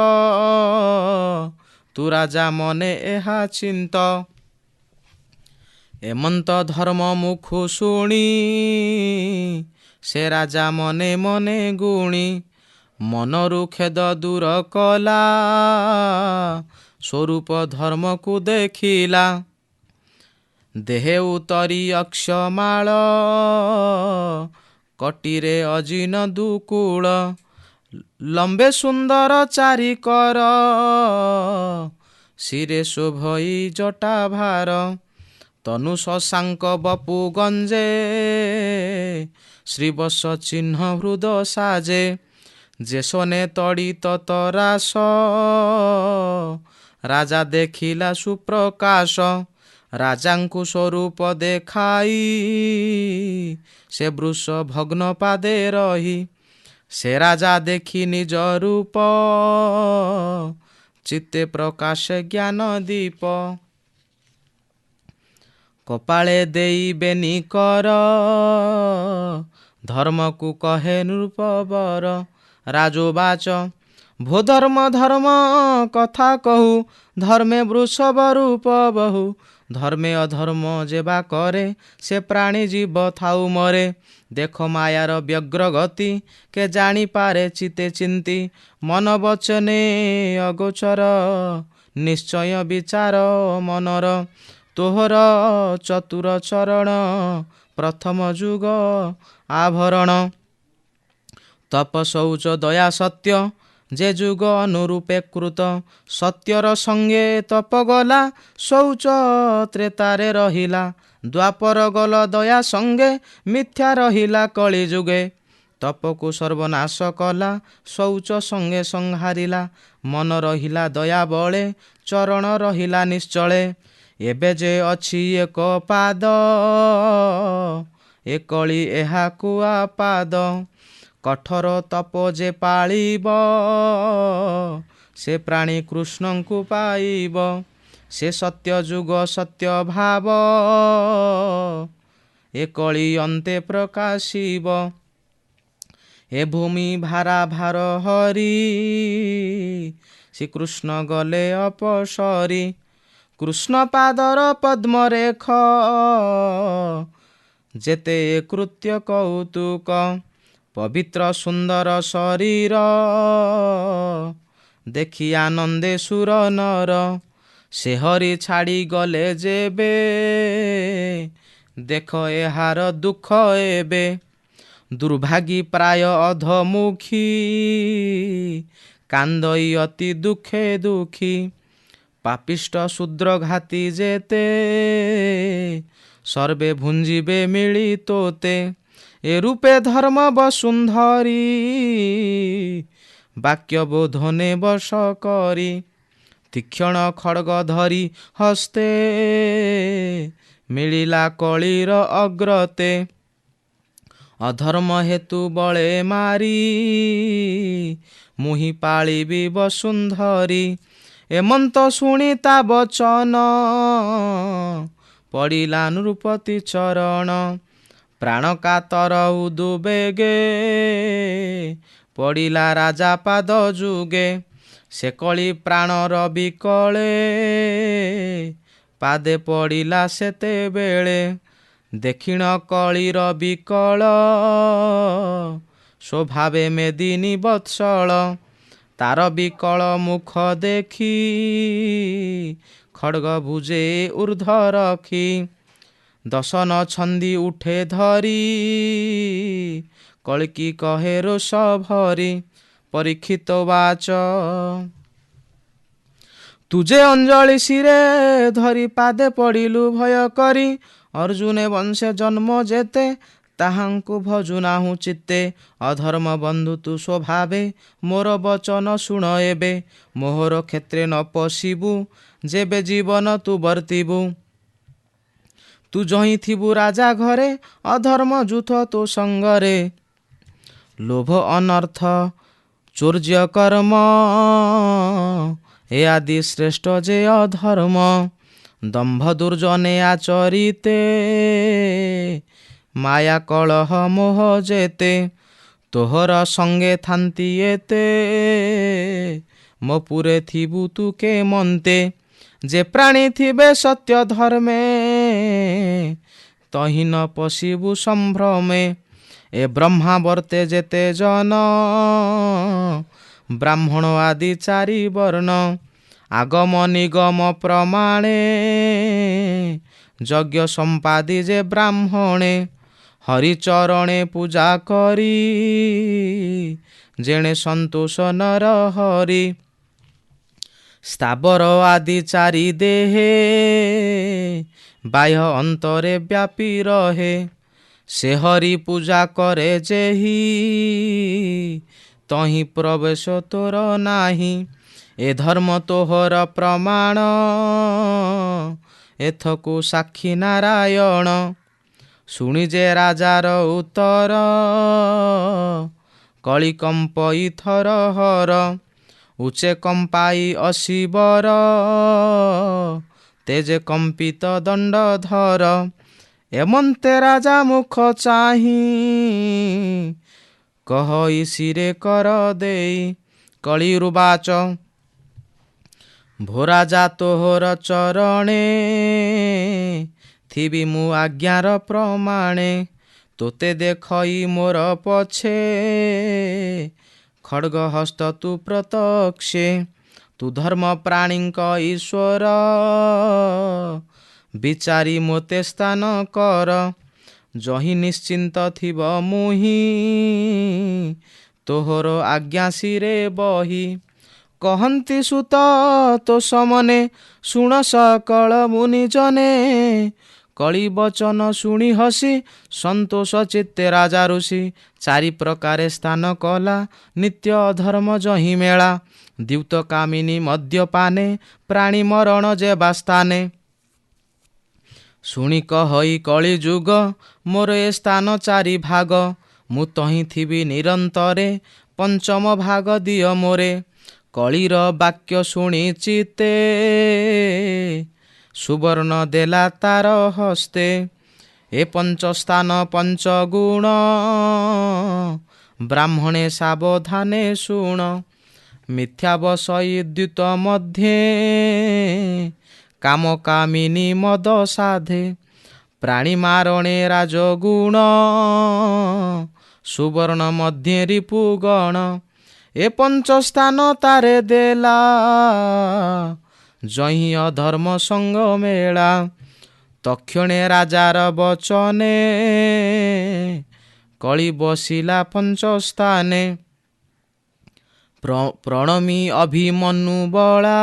ତୁ ରାଜା ମନେ ଏହା ଚିନ୍ତ। ଏମନ୍ତ ଧର୍ମ ମୁଖୁ ଶୁଣି, ସେ ରାଜା ମନେ ମନେ ଗୁଣି। ମନରୁ ଖେଦ ଦୂର କଲା, ସ୍ୱରୂପ ଧର୍ମକୁ ଦେଖିଲା। ଦେହେ ଉତରି ଅକ୍ଷମାଳ, କଟିରେ ଅଜିନ ଦୁକୂଳ। ଲମ୍ବେ ସୁନ୍ଦର ଚାରି କର, ଶିରେ ଶୋଭଇ ଜଟା ଭାର। ତନୁ ଶଶାଙ୍କ ବପୁ ଗଞ୍ଜେ, ଶ୍ରୀବସ ଚିହ୍ନ ହୃଦ ସାଜେ। ଯେସନେ ତଡ଼ିତ ତରାସ, ରାଜା ଦେଖିଲା ସୁପ୍ରକାଶ। ରାଜାଙ୍କୁ ସ୍ୱରୂପ ଦେଖାଇ, ସେ ବୃଷ ଭଗ୍ନ ପାଦେ ରହି। ସେ ରାଜା ଦେଖି ନିଜ ରୂପ, ଚିତ୍ତେ ପ୍ରକାଶ ଜ୍ଞାନ ଦୀପ। କପାଳେ ଦେଇବେନି କର, ଧର୍ମକୁ କହେ ନୃପବର। ରାଜୋବାଚ, ଭୋ ଧର୍ମ ଧର୍ମ କଥା କହୁ, ଧର୍ମେ ବୃଷଭ ରୂପ ବହୁ। ଧର୍ମେ ଅଧର୍ମ ଯେବା କରେ, ସେ ପ୍ରାଣୀ ଜୀବ ଥାଉ ମରେ। ଦେଖ ମାୟାର ବ୍ୟଗ୍ର ଗତି, କେ ଜାଣିପାରେ ଚିତେ ଚିନ୍ତି। ମନ ବଚନେ ଅଗୋଚର, ନିଶ୍ଚୟ ବିଚାର ମନର। ତୋହର ଚତୁର ଚରଣ, ପ୍ରଥମ ଯୁଗ ଆଭରଣ। ତପ ଶୌଚ ଦୟା ସତ୍ୟ, ଯେ ଯୁଗ ଅନୁରୂପେ କୃତ। ସତ୍ୟର ସଙ୍ଗେ ତପ ଗଲା, ଶୌଚ ତ୍ରେତାରେ ରହିଲା। ଦ୍ୱାପର ଗଲ ଦୟା ସଙ୍ଗେ, ମିଥ୍ୟା ରହିଲା କଳି ଯୁଗେ। ତପକୁ ସର୍ବନାଶ କଲା, ଶୌଚ ସଙ୍ଗେ ସଂହାରିଲା। ମନ ରହିଲା ଦୟା ବଳେ, ଚରଣ ରହିଲା ନିଶ୍ଚଳେ। ଏବେ ଯେ ଅଛି ଏକ ପାଦ, ଏ କଳି ଏହାକୁ ଆପାଦ। କଠୋର ତପ ଯେ ପାଳିବ, ସେ ପ୍ରାଣୀ କୃଷ୍ଣଙ୍କୁ ପାଇବ। ସେ ସତ୍ୟ ଯୁଗ ସତ୍ୟ ଭାବ, ଏ କଳି ଅନ୍ତେ ପ୍ରକାଶିବ। ଏ ଭୂମି ଭାରା ଭାର ହରି, ଶ୍ରୀକୃଷ୍ଣ ଗଲେ ଅପସରି। କୃଷ୍ଣ ପାଦର ପଦ୍ମରେଖ, ଯେତେ କୃତ୍ୟ କୌତୁକ। ପବିତ୍ର ସୁନ୍ଦର ଶରୀର, ଦେଖି ଆନନ୍ଦେ ସୁର ନର। ସେ ହରି ଛାଡ଼ି ଗଲେ ଯେବେ, ଦେଖ ଏହାର ଦୁଃଖ ଏବେ। ଦୁର୍ଭାଗୀ ପ୍ରାୟ ଅଧମୁଖୀ, କାନ୍ଦଇ ଅତି ଦୁଃଖେ ଦୁଃଖୀ। ପାପିଷ୍ଟ ଶୂଦ୍ରଘାତି ଯେତେ, ସର୍ବେ ଭୁଞ୍ଜିବେ ମିଳି ତୋତେ। ଏ ରୂପେ ଧର୍ମ ବସୁନ୍ଧରୀ, ବାକ୍ୟ ବୋଧନେ ବଶ କରି। ତୀକ୍ଷଣ ଖଡ଼ଗ ଧରି ହସ୍ତେ, ମିଳିଲା କଳିର ଅଗ୍ରତେ। ଅଧର୍ମ ହେତୁ ବଳେ ମାରି, ମୁହିଁ ପାଳିବି ବସୁନ୍ଧରୀ। ଏମନ୍ତ ଶୁଣି ତା ବଚନ, ପଡ଼ିଲା ନୃପତି ଚରଣ। ପ୍ରାଣ କାତର ଉଦୁବେଗେ, ପଡ଼ିଲା ରାଜା ପାଦ ଯୁଗେ। ସେ କଳି ପ୍ରାଣର ବିକଳେ, ପାଦେ ପଡ଼ିଲା ସେତେବେଳେ। ଦେଖିଣ କଳିର ବିକଳ, ସ୍ୱଭାବେ ମେଦିନୀ ବତ୍ସଳ। ତାର ବିକଳ ମୁଖ ଦେଖି, ଖଡ଼ଗ ଭୁଜେ ଉର୍ଦ୍ଧ୍ୱ ରଖି। ଦଶନ ଛନ୍ଦି ଉଠେ ଧରି, କଳ୍କି କହେ ରୋଷ ଭରି। ପରୀକ୍ଷିତ ବାଚ। ତୁଜେ ଅଞ୍ଜଳି ଶିରେ ଧରି, ପାଦେ ପଡ଼ିଲୁ ଭୟ କରି। ଅର୍ଜୁନେ ବଂଶେ ଜନ୍ମ ଯେତେ, ତାହାଙ୍କୁ ଭଜୁ ନାହୁଁ ଚିତ୍ତେ। ଅଧର୍ମ ବନ୍ଧୁ ତୁ ସ୍ୱଭାବେ, ମୋର ବଚନ ଶୁଣ ଏବେ। ମୋହର କ୍ଷେତ୍ରେ ନ ପଶିବୁ, ଯେବେ ଜୀବନ ତୁ ବର୍ତ୍ତିବୁ। ତୁ ଯହିଁ ଥିବୁ ରାଜା ଘରେ, ଅଧର୍ମ ଯୂଥ ତୋ ସଙ୍ଗରେ। ଲୋଭ ଅନର୍ଥ ଚୌର୍ଯ୍ୟ କର୍ମ, ଏ ଆଦି ଶ୍ରେଷ୍ଠ ଯେ ଅଧର୍ମ। ଦମ୍ଭ ଦୁର୍ଜନେ ଆଚରିତେ, ମାୟା କଳହ ମୋହ ଯେତେ। ତୋହର ସଙ୍ଗେ ଥାନ୍ତି ଏତେ, ମୋ ପୁରେ ଥିବୁ ତୁ କେ ମନ୍ତେ। ଯେ ପ୍ରାଣୀ ଥିବେ ସତ୍ୟ ଧର୍ମେ, ତହିଁ ନ ପଶିବୁ ସମ୍ଭ୍ରମେ। ଏ ବ୍ରହ୍ମାବର୍ତ୍ତେ ଯେତେ ଜନ, ବ୍ରାହ୍ମଣ ଆଦି ଚାରି ବର୍ଣ୍ଣ। ଆଗମ ନିଗମ ପ୍ରମାଣେ, ଯଜ୍ଞ ସମ୍ପାଦି ଯେ ବ୍ରାହ୍ମଣେ। ହରିଚରଣେ ପୂଜା କରି, ଯେଣେ ସନ୍ତୋଷ ନର ହରି। ସ୍ଥାବର ଆଦି ଚାରି ଦେହେ, ବାହ୍ୟ ଅନ୍ତରେ ବ୍ୟାପୀ ରହେ। ସେ ହରି ପୂଜା କରେ ଯେହି, ତହିଁ ପ୍ରବେଶ ତୋର ନାହିଁ। ଏ ଧର୍ମ ତୋହର ପ୍ରମାଣ, ଏଥକୁ ସାକ୍ଷୀ ନାରାୟଣ। ଶୁଣି ଯେ ରାଜାର ଉତ୍ତର, କଳି କମ୍ପଇ ଥର ହର। ଉଚେ କମ୍ପାଇ ଅଶିବର, ତେଜେ କମ୍ପିତ ଦଣ୍ଡ ଧର। ଏମନ୍ତେ ରାଜା ମୁଖ ଚାହିଁ, କହଇ ଶିରେ କର ଦେଇ। କଳିରୁବାଚ। ଭୋରାଜା ତୋହର ଚରଣେ, ଥିବି ମୁଁ ଆଜ୍ଞାର ପ୍ରମାଣେ। ତୋତେ ଦେଖଇ ମୋର ପଛେ, ଖଡ଼ଗ ହସ୍ତ ତୁ ପ୍ରତ୍ୟକ୍ଷେ। ତୁ ଧର୍ମ ପ୍ରାଣୀଙ୍କ ଈଶ୍ୱର, ବିଚାରି ମୋତେ ସ୍ଥାନ କର। ଯହିଁ ନିଶ୍ଚିନ୍ତ ଥିବ ମୁହିଁ, ତୋହର ଆଜ୍ଞା ଶିରେ ବହି। କହନ୍ତି ସୁତ ତୋ ସମନେ, ଶୁଣ ସକଳ ମୁନି ଜନେ। କଳି ବଚନ ଶୁଣି ହସି, ସନ୍ତୋଷ ଚିତ୍ତେ ରାଜା ଋଷି। ଚାରି ପ୍ରକାରେ ସ୍ଥାନ କଲା, ନିତ୍ୟ ଅଧର୍ମ ଯହିଁ ମେଳା। ଦ୍ୟୁତ କାମିନୀ ମଦ୍ୟପାନେ, ପ୍ରାଣୀ ମରଣ ଯେବା ସ୍ଥାନେ। ଶୁଣି କହଇ କଳି ଯୁଗ, ମୋର ଏ ସ୍ଥାନ ଚାରି ଭାଗ। ମୁଁ ତହିଁ ଥିବି ନିରନ୍ତରେ, ପଞ୍ଚମ ଭାଗ ଦିଅ ମୋରେ। କଳିର ବାକ୍ୟ ଶୁଣି ଚିତ୍ତେ, ସୁବର୍ଣ୍ଣ ଦେଲା ତାର ହସ୍ତେ। ଏ ପଞ୍ଚସ୍ଥାନ ପଞ୍ଚଗୁଣ, ବ୍ରାହ୍ମଣେ ସାବଧାନେ ଶୁଣ। ମିଥ୍ୟା ବସଇ ଦ୍ୟୁତ ମଧ୍ୟେ, କାମ କାମିନୀ ମଦ ସାଧେ। ପ୍ରାଣୀ ମାରଣେ ରାଜଗୁଣ, ସୁବର୍ଣ୍ଣ ମଧ୍ୟେ ରିପୁଗଣ। ଏ ପଞ୍ଚସ୍ଥାନ ତାରେ ଦେଲା, ଯହିଁ ଅଧର୍ମ ସଙ୍ଗ ମେଳା। ତକ୍ଷଣେ ରାଜାର ବଚନେ, କଳି ବସିଲା ପଞ୍ଚସ୍ଥାନେ। ପ୍ରଣମୀ ଅଭିମନ୍ୟୁ ବଳା,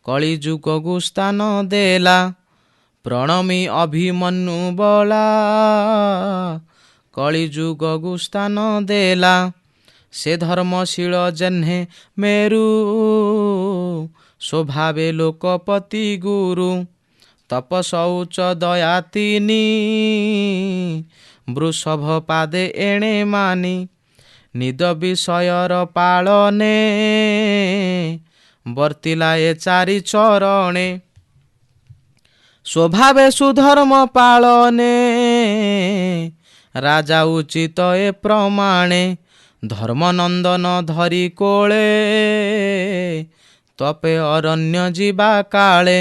କଳି ଯୁଗକୁ ସ୍ଥାନ ଦେଲା। ପ୍ରଣମୀ ଅଭିମନ୍ୟୁ ବଳା, କଳି ଯୁଗକୁ ସ୍ଥାନ ଦେଲା। ସେ ଧର୍ମଶୀଳ ଯେହ୍ନେ ମେରୁ, ସ୍ୱଭାବେ ଲୋକପତି ଗୁରୁ। ତପ ଶୌଚ ଦୟା ତିନି, ବୃଷଭ ପାଦେ ଏଣେ ମାନି। ନିଦ ବିଷୟର ପାଳନେ, ବର୍ତ୍ତିଲା ଏ ଚାରି ଚରଣେ। ସ୍ୱଭାବେ ସୁଧର୍ମ ପାଳନେ, ରାଜା ଉଚିତ ଏ ପ୍ରମାଣେ। ଧର୍ମନନ୍ଦନ ଧରି କୋଳେ, ତପେ ଅରଣ୍ୟ ଯିବା କାଳେ।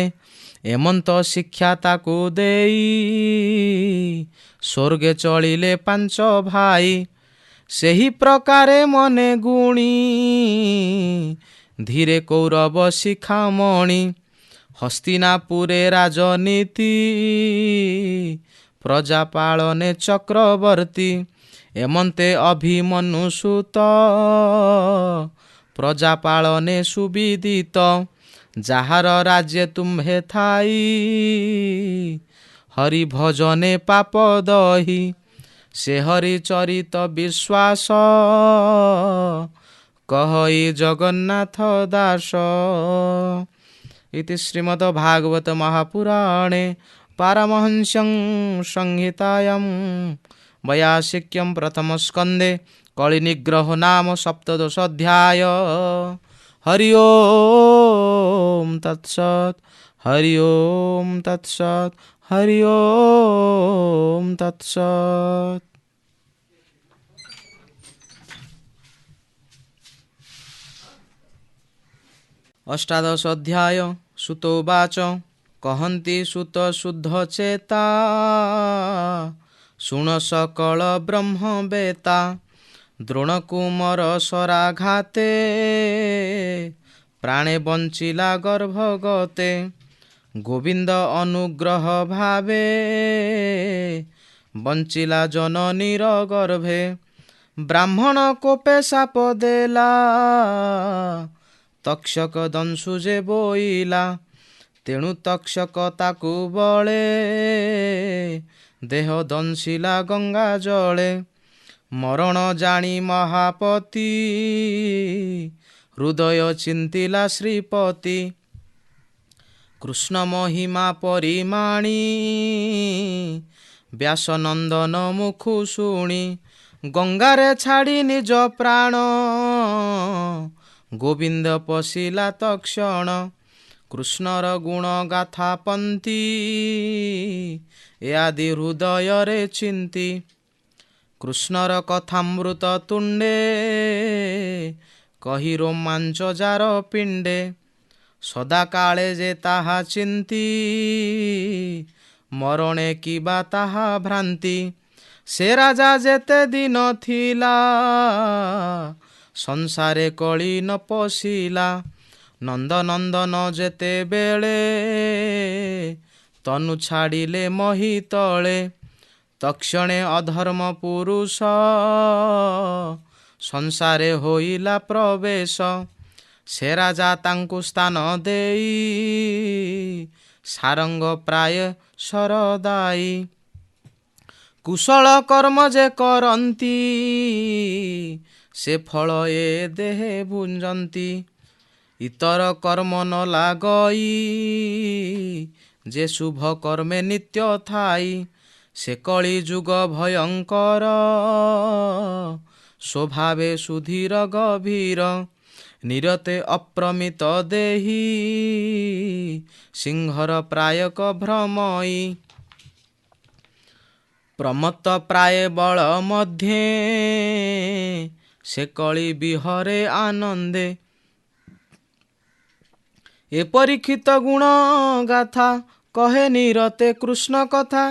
ଏମନ୍ତ ଶିକ୍ଷା ତାକୁ ଦେଇ, ସ୍ୱର୍ଗେ ଚଳିଲେ ପାଞ୍ଚ ଭାଇ। ସେହି ପ୍ରକାରେ ମନେ ଗୁଣି ଧୀରେ କୌରବ ଶିଖାମଣି। ହସ୍ତିନାପୁରେ ରାଜନୀତି ପ୍ରଜା ପାଳନେ ଚକ୍ରବର୍ତ୍ତୀ, ଏମନ୍ତେ ଅଭିମନ୍ୟୁ ସୁତ ପ୍ରଜା ପାଳନେ ସୁବିଦିତ। ଯାହାର ରାଜ୍ୟେ ତୁମ୍ଭେ ଥାଇ ହରି ଭଜନେ ପାପ ଦହି, ସେ ହରି ଚରିତ ବିଶ୍ୱାସ କହଇ ଜଗନ୍ନାଥ ଦାସ। ଇତି ଶ୍ରୀମଦ ଭାଗବତ ମହାପୁରାଣେ ପାରମହଂସ୍ୟଂ ସଂହିତାୟାं ବୟାସିକ୍ୟಂ ପ୍ରଥମ ସ୍କନ୍ଧେ କଳିନିଗ୍ରହ ନାମ ସପ୍ତଦଶୋऽଧ୍ୟାୟ। ହରି ଓମ୍ ତତ୍ସତ୍, ହରି ଓମ୍ ତତ୍ସତ୍, ହରି ଓମ୍ ତତ୍ସତ୍। ଅଷ୍ଟାଦଶ ଅଧ୍ୟାୟ। ସୁତୋବାଚ, କହନ୍ତି ସୁତ ଶୁଦ୍ଧ ଚେତା, ଶୁଣ ସକଳ ବ୍ରହ୍ମ ବେତା। ଦ୍ରୋଣ କୁମର ସରାଘାତେ ପ୍ରାଣେ ବଞ୍ଚିଲା ଗର୍ଭଗତେ। ଗୋବିନ୍ଦ ଅନୁଗ୍ରହ ଭାବେ ବଞ୍ଚିଲା ଜନନୀର ଗର୍ଭେ। ବ୍ରାହ୍ମଣ କୋପେ ସାପ ଦେଲା, ତକ୍ଷକ ଦଂଶୁ ଯେ ବୋଇଲା। ତେଣୁ ତକ୍ଷକ ତାକୁ ବଳେ ଦେହ ଦଂଶିଲା ଗଙ୍ଗା ଜଳେ। ମରଣ ଜାଣି ମହାପତି ହୃଦୟ ଚିନ୍ତିଲା ଶ୍ରୀପତି। କୃଷ୍ଣ ମହିମା ପରିମାଣି ବ୍ୟାସନନ୍ଦନ ମୁଖୁ ଶୁଣି। ଗଙ୍ଗାରେ ଛାଡ଼ି ନିଜ ପ୍ରାଣ ଗୋବିନ୍ଦ ପଶିଲା ତକ୍ଷଣ। କୃଷ୍ଣର ଗୁଣ ଗାଥା ପନ୍ତି ଏ ଆଦି ହୃଦୟରେ ଚିନ୍ତି। କୃଷ୍ଣର କଥାମୃତ ତୁଣ୍ଡେ କହି ରୋମାଞ୍ଚ ଯାର ପିଣ୍ଡେ। ସଦାକାଳେ ଯେ ତାହା ଚିନ୍ତି ମରଣେ କିବା ତାହା ଭ୍ରାନ୍ତି। ସେ ରାଜା ଯେତେ ଦିନ ଥିଲା ସଂସାରେ କଳି ନ ପଶିଲା। ନନ୍ଦନନ୍ଦନ ଯେତେବେଳେ ତନୁ ଛାଡ଼ିଲେ ମହି ତଳେ। ତକ୍ଷଣେ ଅଧର୍ମ ପୁରୁଷ ସଂସାରେ ହୋଇଲା ପ୍ରବେଶ। ସେ ରାଜା ତାଙ୍କୁ ସ୍ଥାନ ଦେଇ ସାରଙ୍ଗ ପ୍ରାୟ ସରଦାଇ। କୁଶଳ କର୍ମ ଯେ କରନ୍ତି ସେ ଫଳ ଏ ଦେହେ ଭୁଞ୍ଜନ୍ତି। ଇତର କର୍ମ ନ ଲାଗଇ ଯେ ଶୁଭ କର୍ମେ ନିତ୍ୟ ଥାଇ। ସେ କଳି ଯୁଗ ଭୟଙ୍କର ସ୍ୱଭାବେ ସୁଧୀର ଗଭୀର। ନିରତେ ଅପ୍ରମିତ ଦେହି ସିଂହର ପ୍ରାୟକ ଭ୍ରମଇ। ପ୍ରମତ୍ତ ପ୍ରାୟ ବଳ ମଧ୍ୟେ ସେ କଳି ବିହରେ ଆନନ୍ଦେ। ଏ ପରୀକ୍ଷିତ ଗୁଣ ଗାଥା କହେ ନିରତେ କୃଷ୍ଣ କଥା।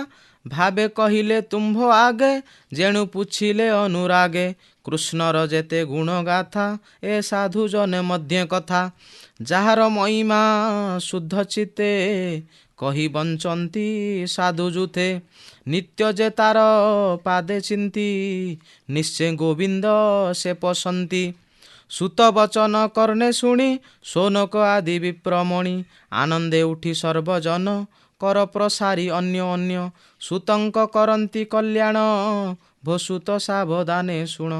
ଭାବେ କହିଲେ ତୁମ୍ଭ ଆଗେ ଯେଣୁ ପୁଛିଲେ ଅନୁରାଗେ। କୃଷ୍ଣର ଯେତେ ଗୁଣ ଗାଥା ଏ ସାଧୁ ଜନେ ମଧ୍ୟ କଥା। ଯାହାର ମହିମା ଶୁଦ୍ଧ ଚିତ୍ତେ କହି ବଞ୍ଚନ୍ତି ସାଧୁ ଯୁଥେ। ନିତ୍ୟ ଯେ ତାର ପାଦେ ଚିନ୍ତି ନିଶ୍ଚୟ ଗୋବିନ୍ଦ ସେ ପଶନ୍ତି। ସୁତ ବଚନ କର୍ଣ୍ଣେ ଶୁଣି ସୌନକ ଆଦି ବିପ୍ରମଣି। ଆନନ୍ଦେ ଉଠି ସର୍ବଜନ କର ପ୍ରସାରି ଅନ୍ୟ ଅନ୍ୟ। ସୁତଙ୍କ କରନ୍ତି କଲ୍ୟାଣ ଭୋସୁତ ସାବଧାନେ ଶୁଣ।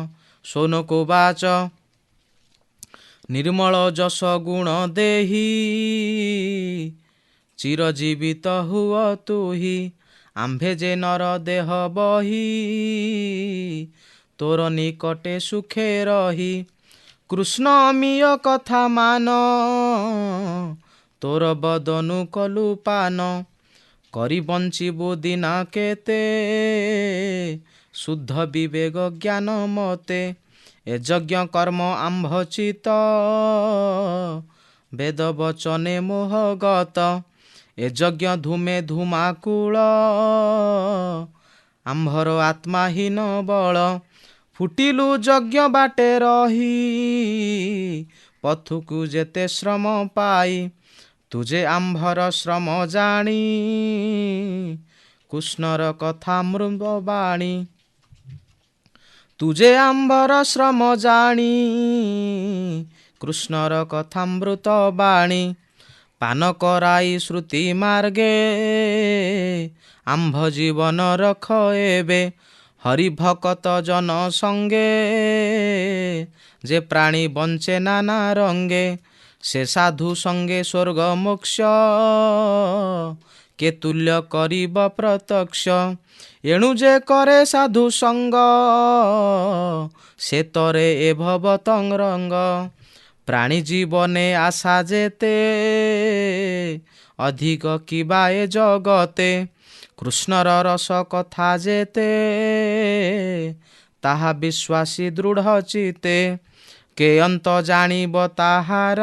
ସୌନକ ବାଚ, ନିର୍ମଳ ଯଶ ଗୁଣ ଦେହି ଚିରଜୀବିତ ହୁଅ ତୁହି। ଆମ୍ଭେ ଯେ ନର ଦେହ ବହି ତୋର ନିକଟେ ସୁଖେ ରହି। କୃଷ୍ଣ ଅମୀୟ କଥା ମାନ ତୋର ବଦନୁ କଲୁ ପାନ। କରି ବଞ୍ଚିବୁ ଦିନା କେତେ ଶୁଦ୍ଧ ବିବେକ ଜ୍ଞାନ ମତେ। ଏ ଯଜ୍ଞ କର୍ମ ଆମ୍ଭ ଚିତ ବେଦ ବଚନେ ମୋହଗତ। ଏ ଯଜ୍ଞ ଧୂମେ ଧୂମାକୁଳ ଆମ୍ଭର ଆତ୍ମାହୀନ ବଳ। ଫୁଟିଲୁ ଯଜ୍ଞ ବାଟେ ରହି, ପଥୁକୁ ଯେତେ ଶ୍ରମ ପାଇ। ତୁଜେ ଆମ୍ଭର ଶ୍ରମ ଜାଣି, କୃଷ୍ଣର କଥାମୃତ ବାଣୀ। ତୁଜେ ଆମ୍ଭର ଶ୍ରମ ଜାଣି, କୃଷ୍ଣର କଥାମୃତ ବାଣୀ। ପାନ କରାଇ ଶ୍ରୁତି ମାର୍ଗେ, ଆମ୍ଭ ଜୀବନ ରଖ ଏବେ। ହରି ଭକତ ଜନ ସଙ୍ଗେ, ଯେ ପ୍ରାଣୀ ବଞ୍ଚେ ନାନା ରଙ୍ଗେ। ସେ ସାଧୁ ସଙ୍ଗେ ସ୍ୱର୍ଗ ମୋକ୍ଷ, କେ ତୁଲ୍ୟ କରିବ ପ୍ରତ୍ୟକ୍ଷ। ଏଣୁ ଯେ କରେ ସାଧୁ ସଙ୍ଗ, ସେ ତରେ ଏ ଭବ ତରଙ୍ଗ। ପ୍ରାଣୀ ଜୀବନେ ଆଶା ଯେତେ, ଅଧିକ କିବା ଏ ଜଗତେ। କୃଷ୍ଣର ରସ କଥା ଯେତେ, ତାହା ବିଶ୍ୱାସୀ ଦୃଢ଼ ଚିତେ। କେ ଅନ୍ତ ଜାଣିବ ତାହାର,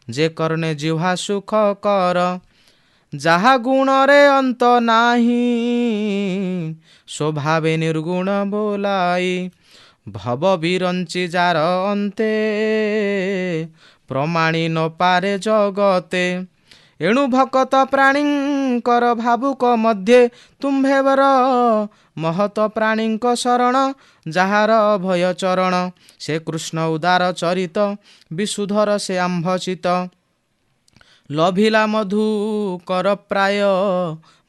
ଯେ କର୍ଣ୍ଣେ ଜିହ୍ୱା ସୁଖ କର। ଯାହା ଗୁଣରେ ଅନ୍ତ ନାହିଁ, ସ୍ୱଭାବେ ନିର୍ଗୁଣ ବୋଲାଇ। ଭବ ବିରଞ୍ଚି ଯାର ଅନ୍ତେ, ପ୍ରମାଣି ନ ପାରେ ଜଗତେ। ଏଣୁ ଭକତ ପ୍ରାଣୀଙ୍କର ଭାବୁକ ମଧ୍ୟେ ତୁମ୍ଭେବର। ମହତ ପ୍ରାଣୀଙ୍କ ଶରଣ, ଯାହାର ଅଭୟ ଚରଣ। ସେ କୃଷ୍ଣ ଉଦାର ଚରିତ, ବିଶୁଧର ସେ ଆମ୍ଭଚିତ। ଲଭିଲା ମଧୁ କର ପ୍ରାୟ,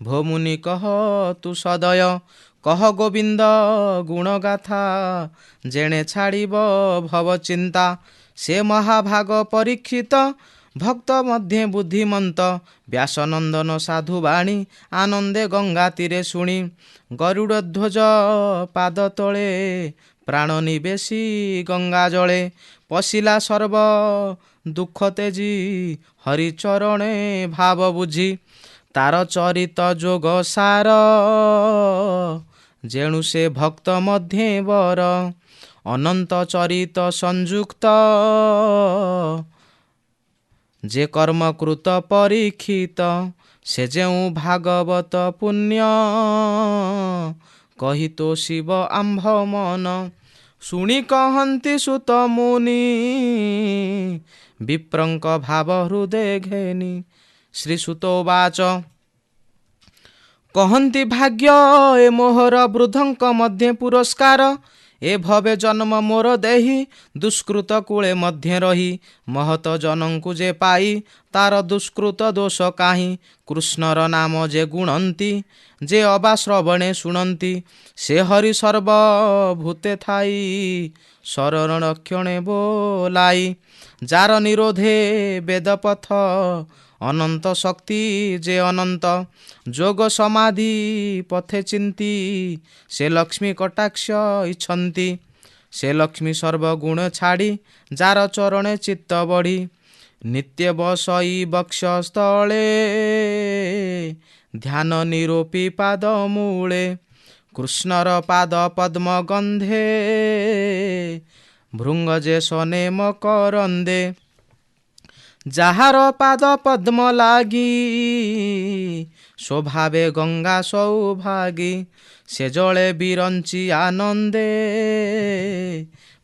ଭୋମୁନି କହ ତୁ ସଦୟ। କହ ଗୋବିନ୍ଦ ଗୁଣଗାଥା, ଯେଣେ ଛାଡ଼ିବ ଭବ ଚିନ୍ତା। ସେ ମହାଭାଗ ପରୀକ୍ଷିତ, ଭକ୍ତ ମଧ୍ୟେ ବୁଦ୍ଧିମନ୍ତ। ବ୍ୟାସନନ୍ଦନ ସାଧୁବାଣୀ, ଆନନ୍ଦେ ଗଙ୍ଗା ତୀରେ ଶୁଣି। ଗରୁଡ଼ ଧ୍ୱଜ ପାଦ ତଳେ, ପ୍ରାଣ ନିବେଶି ଗଙ୍ଗା ଜଳେ। ପଶିଲା ସର୍ବ ଦୁଃଖ ତେଜି, ହରି ଚରଣେ ଭାବ ବୁଝି। ତାର ଚରିତ ଯୋଗ ସାର, ଯେଣୁ ସେ ଭକ୍ତ ମଧ୍ୟେ ବର। ଅନନ୍ତ ଚରିତ ସଂଯୁକ୍ତ, ଯେ କର୍ମକୃତ ପରୀକ୍ଷିତ। ସେ ଯେଉଁ ଭାଗବତ ପୁଣ୍ୟ, କହି ତୋ ଶିବ ଆମ୍ଭ ମନ। ଶୁଣି କହନ୍ତି ସୁତ ମୁନି, ବିପ୍ରଙ୍କ ଭାବ ହୃଦୟ ଘେନି। ଶ୍ରୀ ସୁତୋବାଚ, କହନ୍ତି ଭାଗ୍ୟ ଏ ମୋହର, ବୃଦ୍ଧଙ୍କ ମଧ୍ୟେ ପୁରସ୍କାର। ଏ ଭବେ ଜନ୍ମ ମୋର ଦେହି, ଦୁଷ୍କୃତ କୂଳେ ମଧ୍ୟେ ରହି। ମହତ ଜନଙ୍କୁ ଯେ ପାଇ, ତାର ଦୁଷ୍କୃତ ଦୋଷ କାହିଁ? କୃଷ୍ଣର ନାମ ଯେ ଗୁଣନ୍ତି, ଯେ ଅବା ଶ୍ରବଣେ ଶୁଣନ୍ତି। ସେ ହରି ସର୍ବ ଭୂତେ ଥାଇ, ଶରଣ ରକ୍ଷଣେ ବୋଲାଇ। ଯାର ନିରୋଧେ ବେଦପଥ, ଅନନ୍ତ ଶକ୍ତି ଯେ ଅନନ୍ତ। ଯୋଗ ସମାଧି ପଥେ ଚିନ୍ତି, ସେ ଲକ୍ଷ୍ମୀ କଟାକ୍ଷ ଇଛନ୍ତି। ସେ ଲକ୍ଷ୍ମୀ ସର୍ବଗୁଣ ଛାଡ଼ି, ଯାର ଚରଣେ ଚିତ୍ତ ବଢ଼ି। ନିତ୍ୟ ବସଇ ବକ୍ଷସ୍ଥଳେ, ଧ୍ୟାନ ନିରୂପି ପାଦ ମୂଳେ। କୃଷ୍ଣର ପାଦ ପଦ୍ମ ଗନ୍ଧେ, ଭୃଙ୍ଗ ଯେ ସନେମ କରନ୍ଦେ। ଯାହାର ପାଦ ପଦ୍ମ ଲାଗି, ସ୍ୱଭାବେ ଗଙ୍ଗା ସୌଭାଗୀ। ସେ ଜଳେ ବିରଞ୍ଚି ଆନନ୍ଦେ,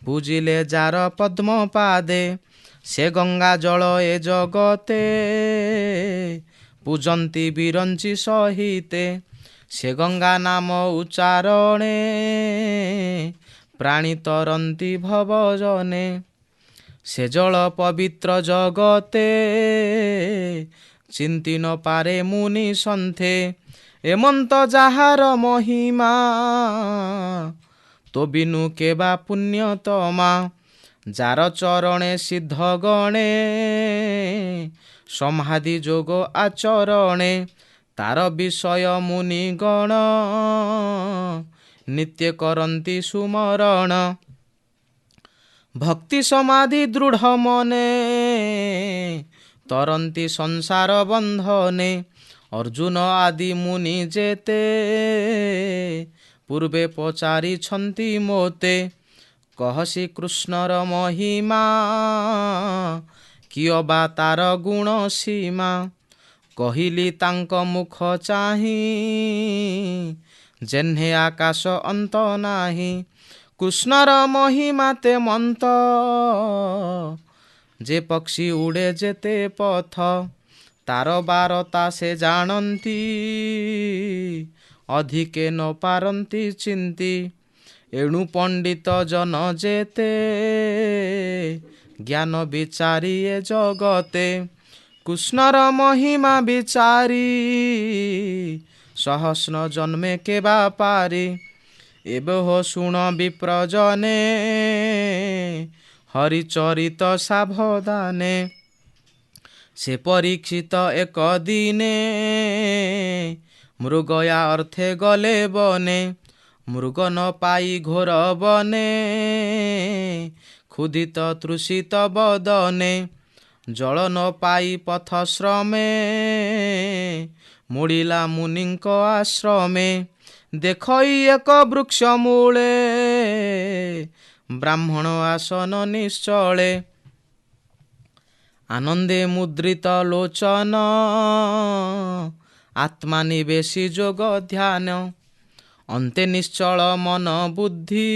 ପୂଜିଲେ ଯାର ପଦ୍ମ ପାଦେ। ସେ ଗଙ୍ଗା ଜଳ ଏ ଜଗତେ, ପୂଜନ୍ତି ବିରଞ୍ଚି ସହିତେ। ସେ ଗଙ୍ଗା ନାମ ଉଚ୍ଚାରଣେ, ପ୍ରାଣୀ ତରନ୍ତି ଭବ ଜନେ। ସେ ଜଳ ପବିତ୍ର ଜଗତେ, ଚିନ୍ତି ନ ପାରେ ମୁନି ସନ୍ଥେ। ଏମନ୍ତ ଯାହାର ମହିମା, ତୋ ବିନୁ କେବା ପୁଣ୍ୟତମା। ଯାର ଚରଣେ ସିଦ୍ଧ ଗଣେ, ସମାଧି ଯୋଗ ଆଚରଣେ। ତାର ବିଷୟ ମୁନି ଗଣ, ନିତ୍ୟ କରନ୍ତି ସୁମରଣ। ଭକ୍ତି ସମାଧି ଦୃଢ଼ ମନେ, ତରନ୍ତି ସଂସାର ବନ୍ଧନେ। ଅର୍ଜୁନ ଆଦି ମୁନି ଯେତେ, ପୂର୍ବେ ପଚାରିଛନ୍ତି ମୋତେ। କହ ଶ୍ରୀକୃଷ୍ଣର ମହିମା, କି ଅବା ତାର ଗୁଣ ସୀମା। କହିଲି ତାଙ୍କ ମୁଖ ଚାହିଁ, ଯେହ୍ନେ ଆକାଶ ଅନ୍ତ ନାହିଁ। କୃଷ୍ଣର ମହିମା ତେ ମନ୍ତ, ଯେ ପକ୍ଷୀ ଉଡ଼େ ଯେତେ ପଥ, ତାର ବାରତା ସେ ଜାଣନ୍ତି, ଅଧିକେ ନ ପାରନ୍ତି ଚିନ୍ତି। ଏଣୁ ପଣ୍ଡିତ ଜନ ଯେତେ, ଜ୍ଞାନ ବିଚାରି ଏ ଜଗତେ, କୃଷ୍ଣର ମହିମା ବିଚାରି, ସହସ୍ର ଜନ୍ମେ କେବା ପାରି। ଏବେ ହୋ ଶୁଣ ବିପ୍ରଜନେ, ହରିଚରିତ ସାବଧାନେ। ସେ ପରୀକ୍ଷିତ ଏକ ଦିନେ, ମୃଗୟା ଅର୍ଥେ ଗଲେ ବନେ। ମୃଗ ନ ପାଇ ଘୋର ବନେ, କ୍ଷୁଧିତ ତୃଷିତ ବଦନେ। ଜଳ ନ ପାଇ ପଥ ଶ୍ରମେ, ମୁଡ଼ିଲା ମୁନିଙ୍କ ଆଶ୍ରମେ। ଦେଖଇ ଏକ ବୃକ୍ଷ ମୂଳେ, ବ୍ରାହ୍ମଣ ଆସନ ନିଶ୍ଚଳେ। ଆନନ୍ଦେ ମୁଦ୍ରିତ ଲୋଚନ, ଆତ୍ମା ନିବେଶି ଯୋଗ ଧ୍ୟାନ। ଅନ୍ତେ ନିଶ୍ଚଳ ମନ ବୁଦ୍ଧି,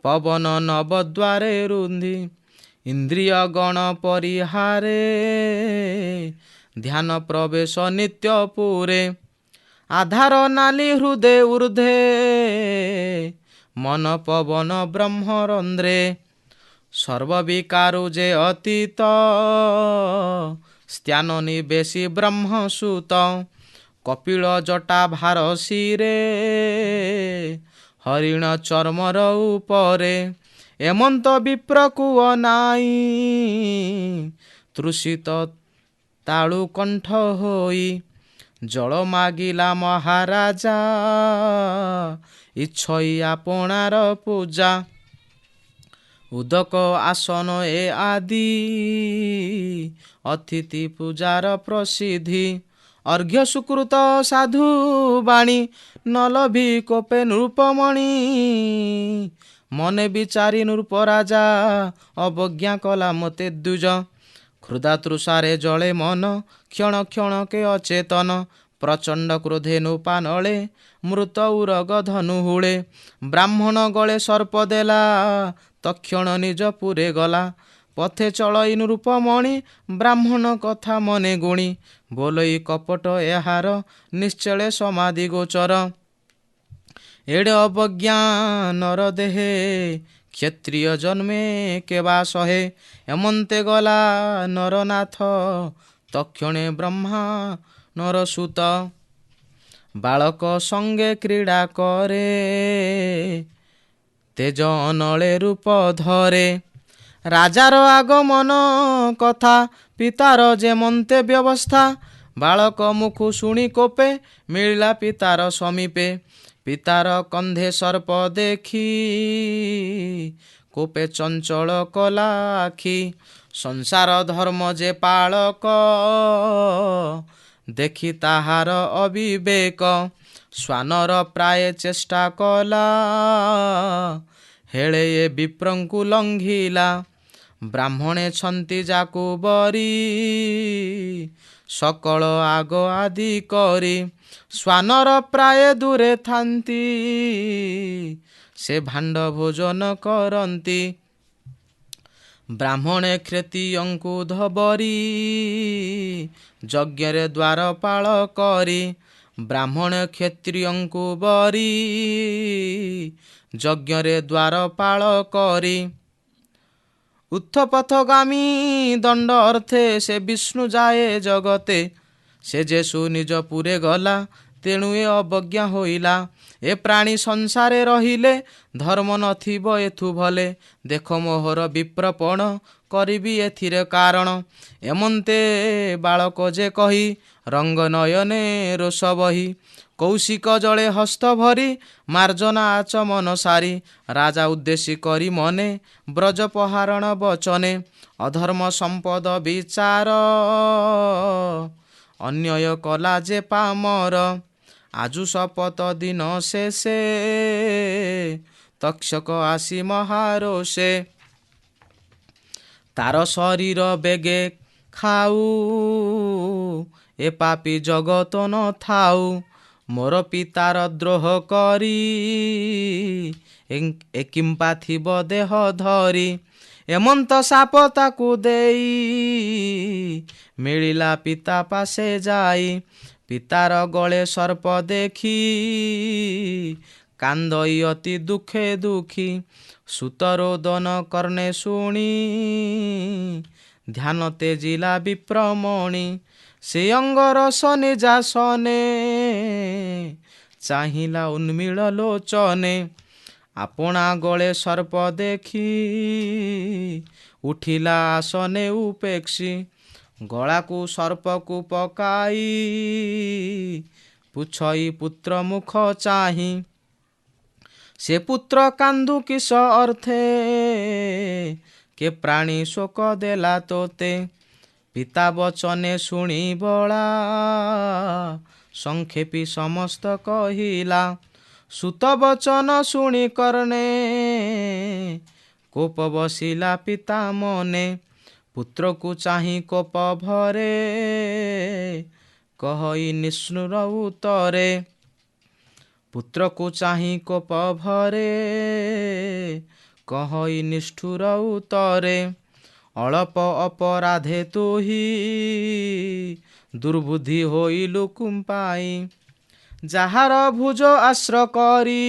ପବନ ନବଦ୍ୱାରେ ରୁନ୍ଧି। ଇନ୍ଦ୍ରିୟ ଗଣ ପରିହାରେ, ଧ୍ୟାନ ପ୍ରବେଶ ନିତ୍ୟ ପୁରେ। ଆଧାର ନାଲି ହୃଦେ ଉର୍ଦ୍ଧେ, ମନ ପବନ ବ୍ରହ୍ମରନ୍ଧ୍ରେ। ସର୍ବବିକାରୁ ଯେ ଅତୀତ, ସ୍ଥାନ ନିବେଶି ବ୍ରହ୍ମସୂତ। କପିଳ ଜଟା ଭାର ଶିରେ, ହରିଣ ଚର୍ମର ଉପରେ। ଏମନ୍ତ ବିପ୍ରକୁ ଅନାଇ, ତୃଷିତ ତାଳୁ କଣ୍ଠ ହୋଇ। ଜଳ ମାଗିଲା ମହାରାଜା, ଇଚ୍ଛଇ ଆପଣାର ପୂଜା। ଉଦକ ଆସନ ଏ ଆଦି, ଅତିଥି ପୂଜାର ପ୍ରସିଦ୍ଧି। ଅର୍ଘ୍ୟ ସୁକୃତ ସାଧୁ ବାଣୀ, ନଲଭି କୋପେ ନୃପମଣି। ମନେ ବିଚାରି ନୃପ ରାଜା, ଅବଜ୍ଞା କଲା ମୋତେ ଦ୍ୱିଜ। କ୍ଷୁଧା ତୃଷାରେ ଜଳେ ମନ, କ୍ଷଣ କ୍ଷଣକେ ଅଚେତନ। ପ୍ରଚଣ୍ଡ କ୍ରୋଧେ ନୃପାନଳେ, ମୃତ ଉରଗ ଧନୁ ହୁଳେ। ବ୍ରାହ୍ମଣ ଗଳେ ସର୍ପ ଦେଲା, ତକ୍ଷଣ ନିଜ ପୁରେ ଗଲା। ପଥେ ଚଳଇ ନୃପମଣି, ବ୍ରାହ୍ମଣ କଥା ମନେ ଗୁଣି। ବୋଲଇ କପଟ ଏହାର, ନିଶ୍ଚଳେ ସମାଧି ଗୋଚର। ଏଡ଼େ ଅବଜ୍ଞା ନର ଦେହେ, କ୍ଷତ୍ରିୟ ଜନ୍ମେ କେବା ସହେ। ଏମନ୍ତେ ଗଲା ନରନାଥ, ତକ୍ଷଣେ ବ୍ରହ୍ମା ନରସୁତ। ବାଳକ ସଙ୍ଗେ କ୍ରୀଡ଼ା କରେ, ତେଜ ଅନଳେ ରୂପ ଧରେ। ରାଜାର ଆଗମନ କଥା, ପିତାର ଯେମନ୍ତେ ବ୍ୟବସ୍ଥା। ବାଳକ ମୁଖୁ ଶୁଣି କୋପେ, ମିଳିଲା ପିତାର ସମୀପେ। ପିତାର କନ୍ଧେ ସର୍ପ ଦେଖି, କୋପେ ଚଞ୍ଚଳ କଲା ଆଖି। ସଂସାର ଧର୍ମ ଯେ ପାଳକ, ଦେଖି ତାହାର ଅବିବେକ। ଶ୍ୱାନର ପ୍ରାୟ ଚେଷ୍ଟା କଲା, ହେଳେ ଏ ବିପ୍ରଙ୍କୁ ଲଙ୍ଘିଲା। ବ୍ରାହ୍ମଣେ ଛନ୍ତି ଯାକୁ ବରି, ସକଳ ଆଗ ଆଦି କରି। ଶ୍ୱାନର ପ୍ରାୟ ଦୂରେ ଥାନ୍ତି, ସେ ଭାଣ୍ଡ ଭୋଜନ କରନ୍ତି। ବ୍ରାହ୍ମଣେ କ୍ଷତ୍ରିୟଙ୍କୁ ଧବରି, ଯଜ୍ଞରେ ଦ୍ୱାରପାଳ କରି। ବ୍ରାହ୍ମଣ କ୍ଷତ୍ରିୟଙ୍କୁ ବରି, ଯଜ୍ଞରେ ଦ୍ୱାରପାଳ କରି। ଉତ୍ଥପଥଗାମୀ ଦଣ୍ଡ ଅର୍ଥେ, ସେ ବିଷ୍ଣୁ ଯାଏ ଜଗତେ। ସେ ଯେସୁ ନିଜ ପୁରେ ଗଲା, ତେଣୁ ଏ ଅବଜ୍ଞା ହୋଇଲା। ଏ ପ୍ରାଣୀ ସଂସାରେ ରହିଲେ, ଧର୍ମ ନଥିବ ଏଥୁ ଭଲେ। ଦେଖ ମୋହର ବିପ୍ରପଣ, କରିବି ଏଥିରେ କାରଣ। ଏମନ୍ତେ ବାଳକ ଯେ କହି, ରଙ୍ଗ ନୟନେ ରୋଷ ବହି। କୌଶିକ ଜଳେ ହସ୍ତ ଭରି, ମାର୍ଜନା ଆଚମନ ସାରି। ରାଜା ଉଦ୍ଦେଶ୍ୟ କରି ମନେ, ବ୍ରଜ ପହାରଣ ବଚନେ। ଅଧର୍ମ ସମ୍ପଦ ବିଚାର, ଅନ୍ୟୟ କଲା ଯେ ପାମର। ଆଜୁ ଶପଥ ଦିନ ଶେଷେ, ତକ୍ଷକ ଆସି ମହାରୋଷେ। ତାର ଶରୀର ବେଗେ ଖାଉ, ଏ ପାପି ଜଗତ ନ ଥାଉ। ମୋର ପିତାର ଦ୍ରୋହ କରି ଏ କିମ୍ପା ଥିବ ଦେହ ଧରି। ଏମନ୍ତ ସାପ ତାକୁ ଦେଇ ମିଳିଲା ପିତା ପାଶେ ଯାଇ। ପିତାର ଗଳେ ସର୍ପ ଦେଖି କାନ୍ଦଇ ଅତି ଦୁଃଖେ ଦୁଃଖୀ। ସୁତ ରୋଦନ କର୍ଣ୍ଣେ ଶୁଣି ଧ୍ୟାନ ତେଜିଲା ବିପ୍ରମଣି। ସେ ଅଙ୍ଗରସ ନିଜାସନେ ଚାହିଁଲା ଉନ୍ମିଳ ଲୋଚନେ। ଆପଣା ଗଳେ ସର୍ପ ଦେଖି ଉଠିଲା ଆସନେ ଉପେକ୍ଷୀ। ଗଳାକୁ ସର୍ପକୁ ପକାଇ ପୁଛଇ ପୁତ୍ର ମୁଖ ଚାହିଁ। ସେ ପୁତ୍ର କାନ୍ଦୁ କିସ ଅର୍ଥେ କେ ପ୍ରାଣୀ ଶୋକ ଦେଲା ତୋତେ। ପିତା ବଚନେ ଶୁଣି ବଳା ସଂକ୍ଷେପି ସମସ୍ତ କହିଲା। ସୁତ ବଚନ ଶୁଣି କର୍ଣ୍ଣେ କୋପ ବସିଲା ପିତା ମନେ। ପୁତ୍ରକୁ ଚାହିଁ କୋପ ଭରେ କହଇ ନିଷ୍ଣୁର ଉତ୍ତରେ। ପୁତ୍ରକୁ ଚାହିଁ କୋପ ଭରେ କହଇ ନିଷ୍ଠୁର ଉତ୍ତରେ। ଅଳପ ଅପରାଧେ ତୁହି ଦୁର୍ବୁଦ୍ଧି ହୋଇଲୁ କୁମ୍ପାଇ। ଯାହାର ଭୁଜ ଆଶ୍ର କରି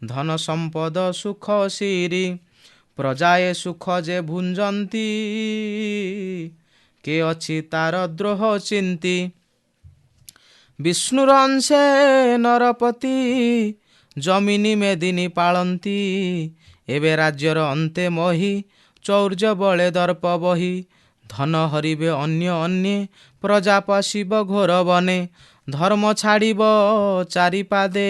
ଧନ ସମ୍ପଦ ସୁଖ ଶିରି। ପ୍ରଜାଏ ସୁଖ ଯେ ଭୁଞ୍ଜନ୍ତି କେ ଅଛି ତାର ଦ୍ରୋହ ଚିନ୍ତି। ବିଷ୍ଣୁର ଅଂଶେ ନରପତି ଜମିନି ମେଦିନୀ ପାଳନ୍ତି। ଏବେ ରାଜ୍ୟର ଅନ୍ତେ ମହି ଚୌର୍ଯ୍ୟ ବଳେ ଦର୍ପ ବହି। ଧନ ହରିବେ ଅନ୍ୟ ଅନ୍ୟେ ପ୍ରଜା ପଶିବ ଘୋର ବନେ। ଧର୍ମ ଛାଡ଼ିବ ଚାରିପାଦେ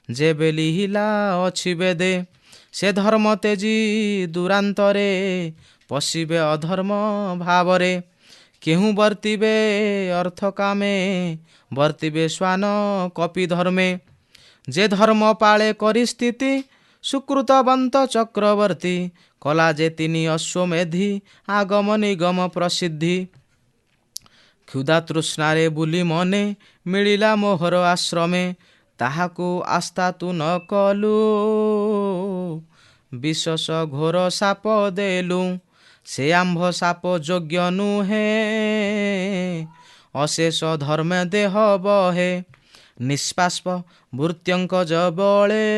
ଯେବେ ଲିହିଲା ଅଛି ବେଦେ। ସେ ଧର୍ମ ତେଜି ଦୂରାନ୍ତରେ ପଶିବେ ଅଧର୍ମ ଭାବରେ। କେହୁଁ ବର୍ତ୍ତିବେ ଅର୍ଥ କାମେ ବର୍ତ୍ତିବେ ଶ୍ୱାନ କପି ଧର୍ମେ। ଯେ ଧର୍ମ ପାଳେ କରି ସ୍ଥିତି ସୁକୃତବନ୍ତ ଚକ୍ରବର୍ତ୍ତୀ। କଲା ଯେ ତିନି ଅଶ୍ୱମେଧି ଆଗମ ନିଗମ ପ୍ରସିଦ୍ଧି। କ୍ଷୁଧା ତୃଷ୍ଣାରେ ବୁଲି ମନେ ମିଳିଲା ମୋହର ଆଶ୍ରମେ। ତାହାକୁ ଆସ୍ଥା ତୁ ନ କଲୁ ବିଶେଷ ଘୋର ସାପ ଦେଲୁ। ସେ ଆମ୍ଭ ସାପ ଯୋଗ୍ୟ ନୁହେଁ ଅଶେଷ ଧର୍ମେ ଦେହ ବହେ। ନିଷ୍ପାସ୍ପ ଭୃତ୍ୟଙ୍କ ଜବଳେ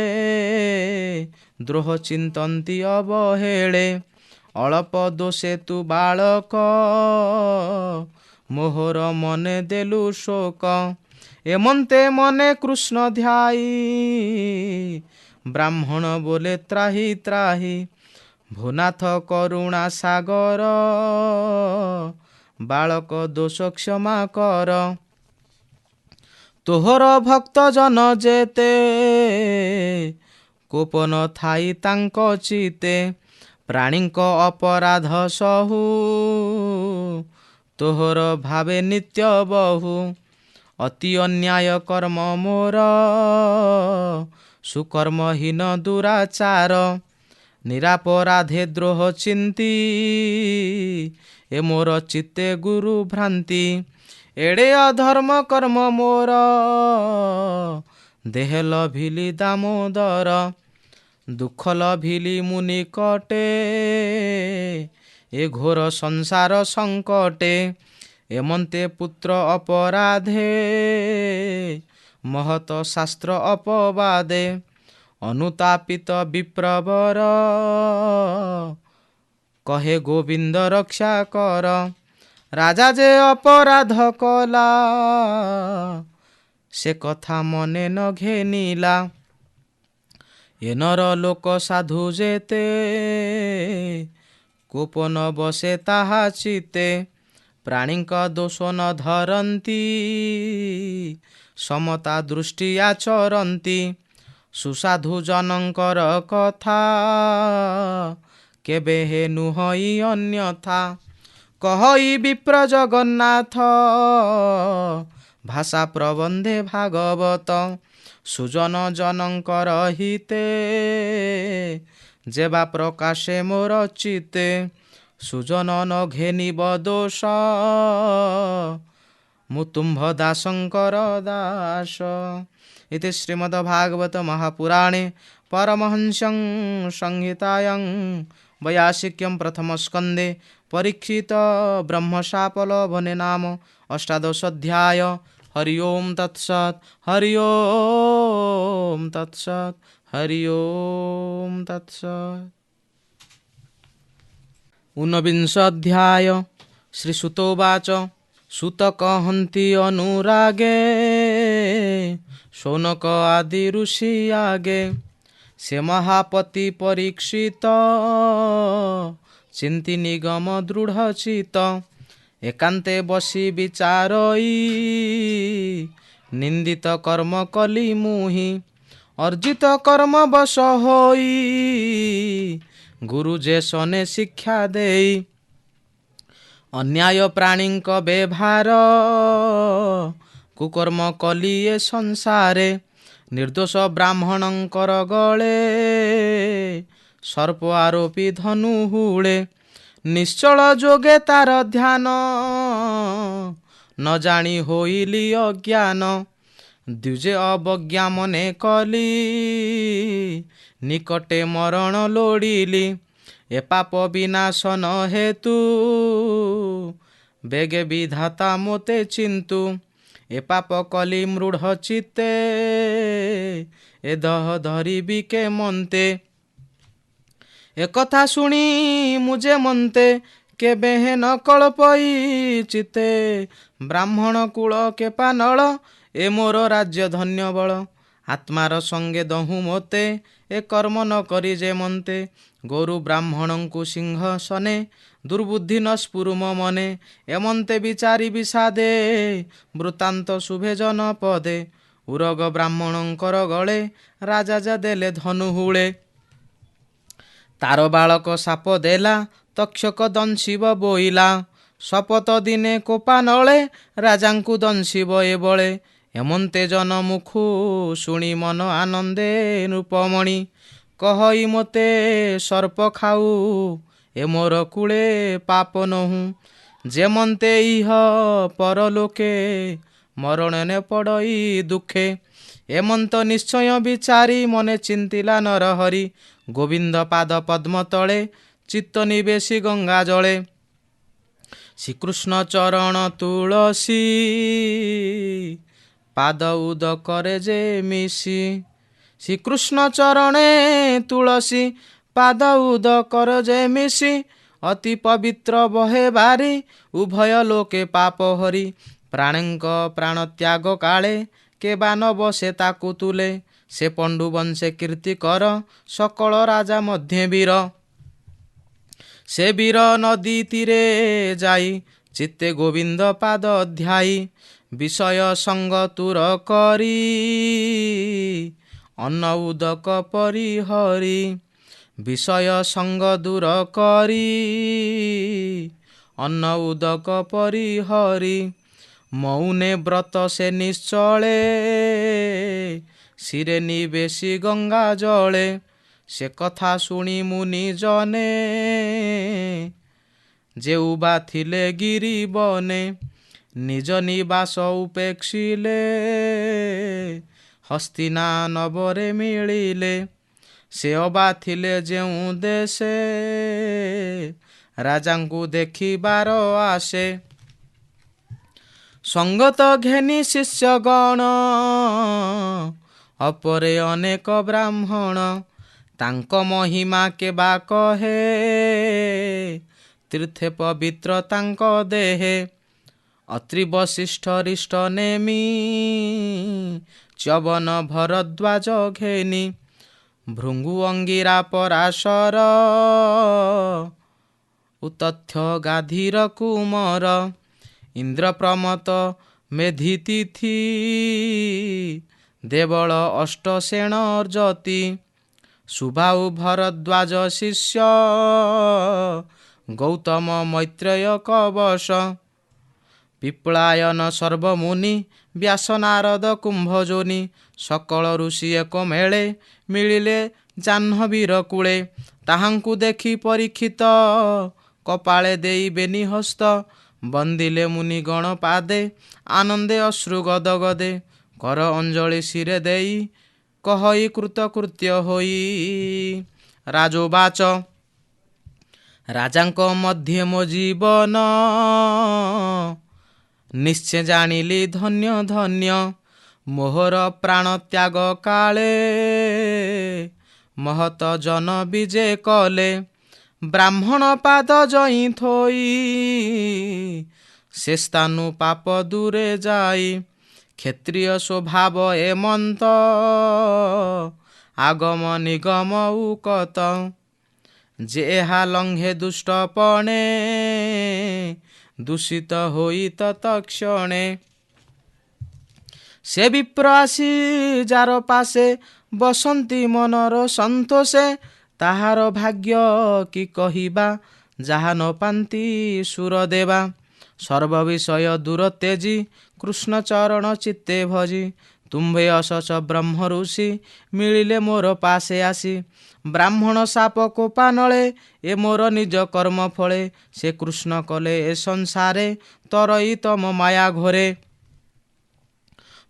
ଦ୍ରୋହ ଚିନ୍ତନ୍ତି ଅବହେଳେ। ଅଳପ ଦୋଷେ ତୁ ବାଳକ ମୋହର ମନେ ଦେଲୁ ଶୋକ। ଏମନ୍ତେ ମନେ କୃଷ୍ଣ ଧ୍ୟାଇ ବ୍ରାହ୍ମଣ ବୋଲେ ତ୍ରାହି ତ୍ରାହି। ଭୋନାଥ କରୁଣା ସାଗର ବାଳକ ଦୋଷ କ୍ଷମା କର। ତୋହର ଭକ୍ତ ଜନ ଯେତେ କୋପ ନ ଥାଇ ତାଙ୍କ ଚିତେ। ପ୍ରାଣୀଙ୍କ ଅପରାଧ ସହୁ ତୋହର ଭାବେ ନିତ୍ୟ ବହୁ। ଅତି ଅନ୍ୟାୟ କର୍ମ ମୋର ସୁକର୍ମହୀନ ଦୁରାଚାର। ନିରାପରାଧେ ଦ୍ରୋହ ଚିନ୍ତି ଏ ମୋର ଚିତ୍ତେ ଗୁରୁ ଭ୍ରାନ୍ତି। ଏଡ଼େ ଅଧର୍ମ କର୍ମ ମୋର ଦେହ ଲଭିଲି ଦାମୋଦର। ଦୁଃଖ ଲଭିଲି ମୁଁ ନିକଟେ ଏ ଘୋର ସଂସାର ସଙ୍କଟେ। ଏମନ୍ତେ ପୁତ୍ର ଅପରାଧେ ମହତ ଶାସ୍ତ୍ର ଅପବାଦେ। ଅନୁତାପିତ ବିପ୍ରବର କହେ ଗୋବିନ୍ଦ ରକ୍ଷା କର। ରାଜା ଯେ ଅପରାଧ କଲା ସେ କଥା ମନେ ନ ଘେନିଲା। ଏ ନର ଲୋକ ସାଧୁ ଯେତେ କୋପ ନ ବସେ ତାହା ଚିତେ। ପ୍ରାଣୀଙ୍କ ଦୋଷ ନ ଧରନ୍ତି ସମତା ଦୃଷ୍ଟି ଆଚରନ୍ତି। ସୁସାଧୁ ଜନଙ୍କର କଥା କେବେ ହେ ନୁହଇ ଅନ୍ୟଥା। କହଇ ବିପ୍ର ଜଗନ୍ନାଥ ଭାଷା ପ୍ରବନ୍ଧେ ଭାଗବତ। ସୁଜନ ଜନଙ୍କର ହିତେ ଯେବା ପ୍ରକାଶେ ମୋର ଚିତେ। ସୁଜନ ନ ଘେନିବ ଦୋଷ ମୁଁ ତୁମ୍ଭ ଦାସଙ୍କର ଦାସ। ଇତି ଶ୍ରୀମଦ୍ଭାଗବତ ମହାପୁରାଣେ ପରମହଂସ୍ୟଂ ସଂହିତାୟଂ ବୈୟାସିକ୍ୟಂ ପ୍ରଥମ ସ୍କନ୍ଧେ ପରୀକ୍ଷିତ ବ୍ରହ୍ମଶାପଲଭନେ ନାମ ଅଷ୍ଟାଦଶୋऽଧ୍ୟାୟ। ହରି ଓମ୍ ତତ୍ସତ୍, ହରି ଓମ୍ ତତ୍ସତ୍, ହରି ଓମ୍ ତତ୍ସତ୍। ଊନବିଂଶ ଅଧ୍ୟାୟ। ଶ୍ରୀ ସୁତୋବାଚ। ସୁତ କହନ୍ତି ଅନୁରାଗେ, ସୌନକ ଆଦି ଋଷି ଆଗେ। ସେ ମହାପତି ପରୀକ୍ଷିତ, ଚିନ୍ତି ନିଗମ ଦୃଢ଼ ଚିତ। ଏକାନ୍ତେ ବସି ବିଚାରଇ, ନିନ୍ଦିତ କର୍ମ କଲି ମୁହିଁ। ଅର୍ଜିତ କର୍ମ ବଶ ହୋଇ, ଗୁରୁ ଯେ ସନେ ଶିକ୍ଷା ଦେଇ। ଅନ୍ୟାୟ ପ୍ରାଣୀଙ୍କ ବ୍ୟବହାର, କୁକର୍ମ କଲି ଏ ସଂସାରେ। ନିର୍ଦ୍ଦୋଷ ବ୍ରାହ୍ମଣଙ୍କର ଗଳେ, ସର୍ପ ଆରୋପି ଧନୁ ହୁଳେ। ନିଶ୍ଚଳ ଯୋଗେ ତାର ଧ୍ୟାନ, ନ ଜାଣି ହୋଇଲି ଅଜ୍ଞାନ। ଦ୍ୱିଜେ ଅବଜ୍ଞା ମନେ କଲି, ନିକଟେ ମରଣ ଲୋଡ଼ିଲି। ଏ ପାପ ବିନାଶନ ହେତୁ, ବେଗେ ବିଧାତା ମୋତେ ଚିନ୍ତୁ। ଏ ପାପ କଲି ମୃଢ଼ ଚିତ୍ତେ, ଏ ଦହ ଧରିବି କେ ମନ୍ତେ। ଏକଥା ଶୁଣି ମୁଁ ଯେ ମନ୍ତେ, କେବେ ହେନ କଳ୍ପଇ ଚିତ୍ତେ। ବ୍ରାହ୍ମଣ କୂଳ କେପା ନଳ, ଏ ମୋର ରାଜ୍ୟ ଧନ୍ୟ ବଳ। ଆତ୍ମାର ସଙ୍ଗେ ଦହୁଁ ମୋତେ, ଏ କର୍ମ ନ କରି ଯେ ମନ୍ତେ। ଗୋରୁ ବ୍ରାହ୍ମଣଙ୍କୁ ସିଂହ ସନେ, ଦୁର୍ବୁଦ୍ଧି ନ ସ୍ଫୁରୁ ମୋ ମନେ। ଏମନ୍ତେ ବିଚାରି ବିଷାଦେ, ବୃତ୍ତାନ୍ତ ଶୁଭେ ଜନ ପଦେ। ଉରଗ ବ୍ରାହ୍ମଣଙ୍କର ଗଳେ, ରାଜା ଯା ଦେଲେ ଧନୁ ହୁଳେ। ତାର ବାଳକ ସାପ ଦେଲା, ତକ୍ଷକ ଦଂଶିବ ବୋଇଲା। ଶପଥ ଦିନେ କୋପା ନଳେ, ରାଜାଙ୍କୁ ଦଂଶିବ ଏ ବଳେ। ଏମନ୍ତେ ଜନ ମୁଖୁ ଶୁଣି ମନ ଆନନ୍ଦେ ନୃପମଣି। କହଇ ମୋତେ ସର୍ପ ଖାଉ, ଏ ମୋର କୂଳେ ପାପ ନୋହୁଁ। ଯେମନ୍ତେ ଇହ ପରଲୋକେ, ମରଣ ପଡ଼ଇ ଦୁଃଖେ। ଏମନ୍ତ ନିଶ୍ଚୟ ବିଚାରି, ମନେ ଚିନ୍ତିଲା ନରହରି। ଗୋବିନ୍ଦ ପାଦ ପଦ୍ମ ତଳେ, ଚିତ୍ତ ନିବେଶି ଗଙ୍ଗା ଜଳେ। ଶ୍ରୀକୃଷ୍ଣ ଚରଣ ତୁଳସୀ, ପାଦ ଉଦକରେ ଯେ ମିଶି। ଶ୍ରୀକୃଷ୍ଣ ଚରଣେ ତୁଳସୀ, ପାଦ ଉଦକର ଯେ ମିଶି। ଅତି ପବିତ୍ର ବହେ ବାରି, ଉଭୟ ଲୋକେ ପାପ ହରି। ପ୍ରାଣୀଙ୍କ ପ୍ରାଣ ତ୍ୟାଗ କାଳେ, କେବା ନ ବସେ ତାକୁ ତୁଲେ। ସେ ପଣ୍ଡୁ ବଂଶେ କୀର୍ତ୍ତି କର, ସକଳ ରାଜା ମଧ୍ୟେ ବୀର। ସେ ବୀର ନଦୀ ତୀରେ ଯାଇ, ଚିତ୍ତେ ଗୋବିନ୍ଦ ପାଦ ଧ୍ୟାଇ। ବିଷୟ ସଙ୍ଗ ତୁର କରି, ଅନ୍ନ ଉଦକ ପରିହରି। ବିଷୟ ସଙ୍ଗ ଦୂର କରି, ଅନ୍ନ ଉଦକ ପରିହରି। ମୌନେ ବ୍ରତ ସେ ନିଶ୍ଚଳେ, ଶିରେ ନିବେଶି ଗଙ୍ଗା ଜଳେ। ସେ କଥା ଶୁଣି ମୁନି ଜନେ, ଯେଉଁ ବା ଥିଲେ ଗିରିବନେ। ନିଜ ନିବାସ ଉପେକ୍ଷିଲେ, ହସ୍ତିନା ନବରେ ମିଳିଲେ। ସେ ଅବା ଥିଲେ ଯେଉଁ ଦେଶେ, ରାଜାଙ୍କୁ ଦେଖିବାର ଆସେ। ସଙ୍ଗତ ଘେନି ଶିଷ୍ୟଗଣ, ଅପରେ ଅନେକ ବ୍ରାହ୍ମଣ। ତାଙ୍କ ମହିମା କେବା କହେ, ତୀର୍ଥେ ପବିତ୍ର ତାଙ୍କ ଦେହେ। ଅତ୍ରି ବଶିଷ୍ଠ ରିଷ୍ଟ ନେମି, ଚ୍ୟବନ ଭରଦ୍ୱାଜ ଘେନି। ଭୃଙ୍ଗୁ ଅଙ୍ଗିରା ପରାଶର, ଉତଥ୍ୟ ଗାଧୀର କୁମର। ଇନ୍ଦ୍ର ପ୍ରମତ ମେଧିତିଥି, ଦେବଳ ଅଷ୍ଟସେଣ ଯତି। ସୁବାହୁ ଭରଦ୍ୱାଜ ଶିଷ୍ୟ, ଗୌତମ ମୈତ୍ରେୟ କବଶ। ପିପ୍ଳାୟନ ସର୍ବମୁନି, ବ୍ୟାସ ନାରଦ କୁମ୍ଭଯୋନି। ସକଳ ଋଷି ଏକ ମେଳେ, ମିଳିଲେ ଜାହ୍ନବୀର କୂଳେ। ତାହାଙ୍କୁ ଦେଖି ପରୀକ୍ଷିତ, କପାଳେ ଦେଇ ବେନି ହସ୍ତ। ବନ୍ଦିଲେ ମୁନି ଗଣ ପାଦେ, ଆନନ୍ଦେ ଅଶ୍ରୁ ଗଦ ଗଦେ। କର ଅଞ୍ଜଳି ଶିରେ ଦେଇ, କହଇ କୃତକୃତ୍ୟ ହୋଇ। ରାଜୋବାଚ, ରାଜାଙ୍କ ମଧ୍ୟେ ମୋ ଜୀବନ, ନିଶ୍ଚେ ଜାଣିଲି ଧନ୍ୟ ଧନ୍ୟ। ମୋହର ପ୍ରାଣ ତ୍ୟାଗ କାଳେ, ମହତ ଜନ ବିଜେ କଲେ। ବ୍ରାହ୍ମଣ ପାଦ ଜଇଁ ଥୋଇ, ସେ ସ୍ଥାନୁ ପାପ ଦୂରେ ଯାଇ। କ୍ଷତ୍ରିୟ ସ୍ୱଭାବ ଏମନ୍ତ, ଆଗମ ନିଗମ ଉକତ। ଯେ ଏହା ଲଙ୍ଘେ ଦୁଷ୍ଟପଣେ, ଦୂଷିତ ହୋଇ ତତକ୍ଷଣେ। ସେ ବିପ୍ର ଆସି ଯାର ପାଶେ, ବସନ୍ତି ମନର ସନ୍ତୋଷେ। ତାହାର ଭାଗ୍ୟ କି କହିବା, ଯାହା ନ ପାନ୍ତି ସୁରଦେବା। ସର୍ବ ବିଷୟ ଦୂର ତେଜି, କୃଷ୍ଣ ଚରଣ ଚିତ୍ତେ ଭଜି। ତୁମ୍ଭେ ଅଶଚ ବ୍ରହ୍ମ ଋଷି, ମିଳିଲେ ମୋର ପାଶେ ଆସି। ବ୍ରାହ୍ମଣ ସାପ କୋପାନଳେ, ଏ ମୋର ନିଜ କର୍ମ ଫଳେ। ସେ କୃଷ୍ଣ କଲେ ଏ ସଂସାରେ, ତରଇ ତମ ମାୟା ଘୋରେ।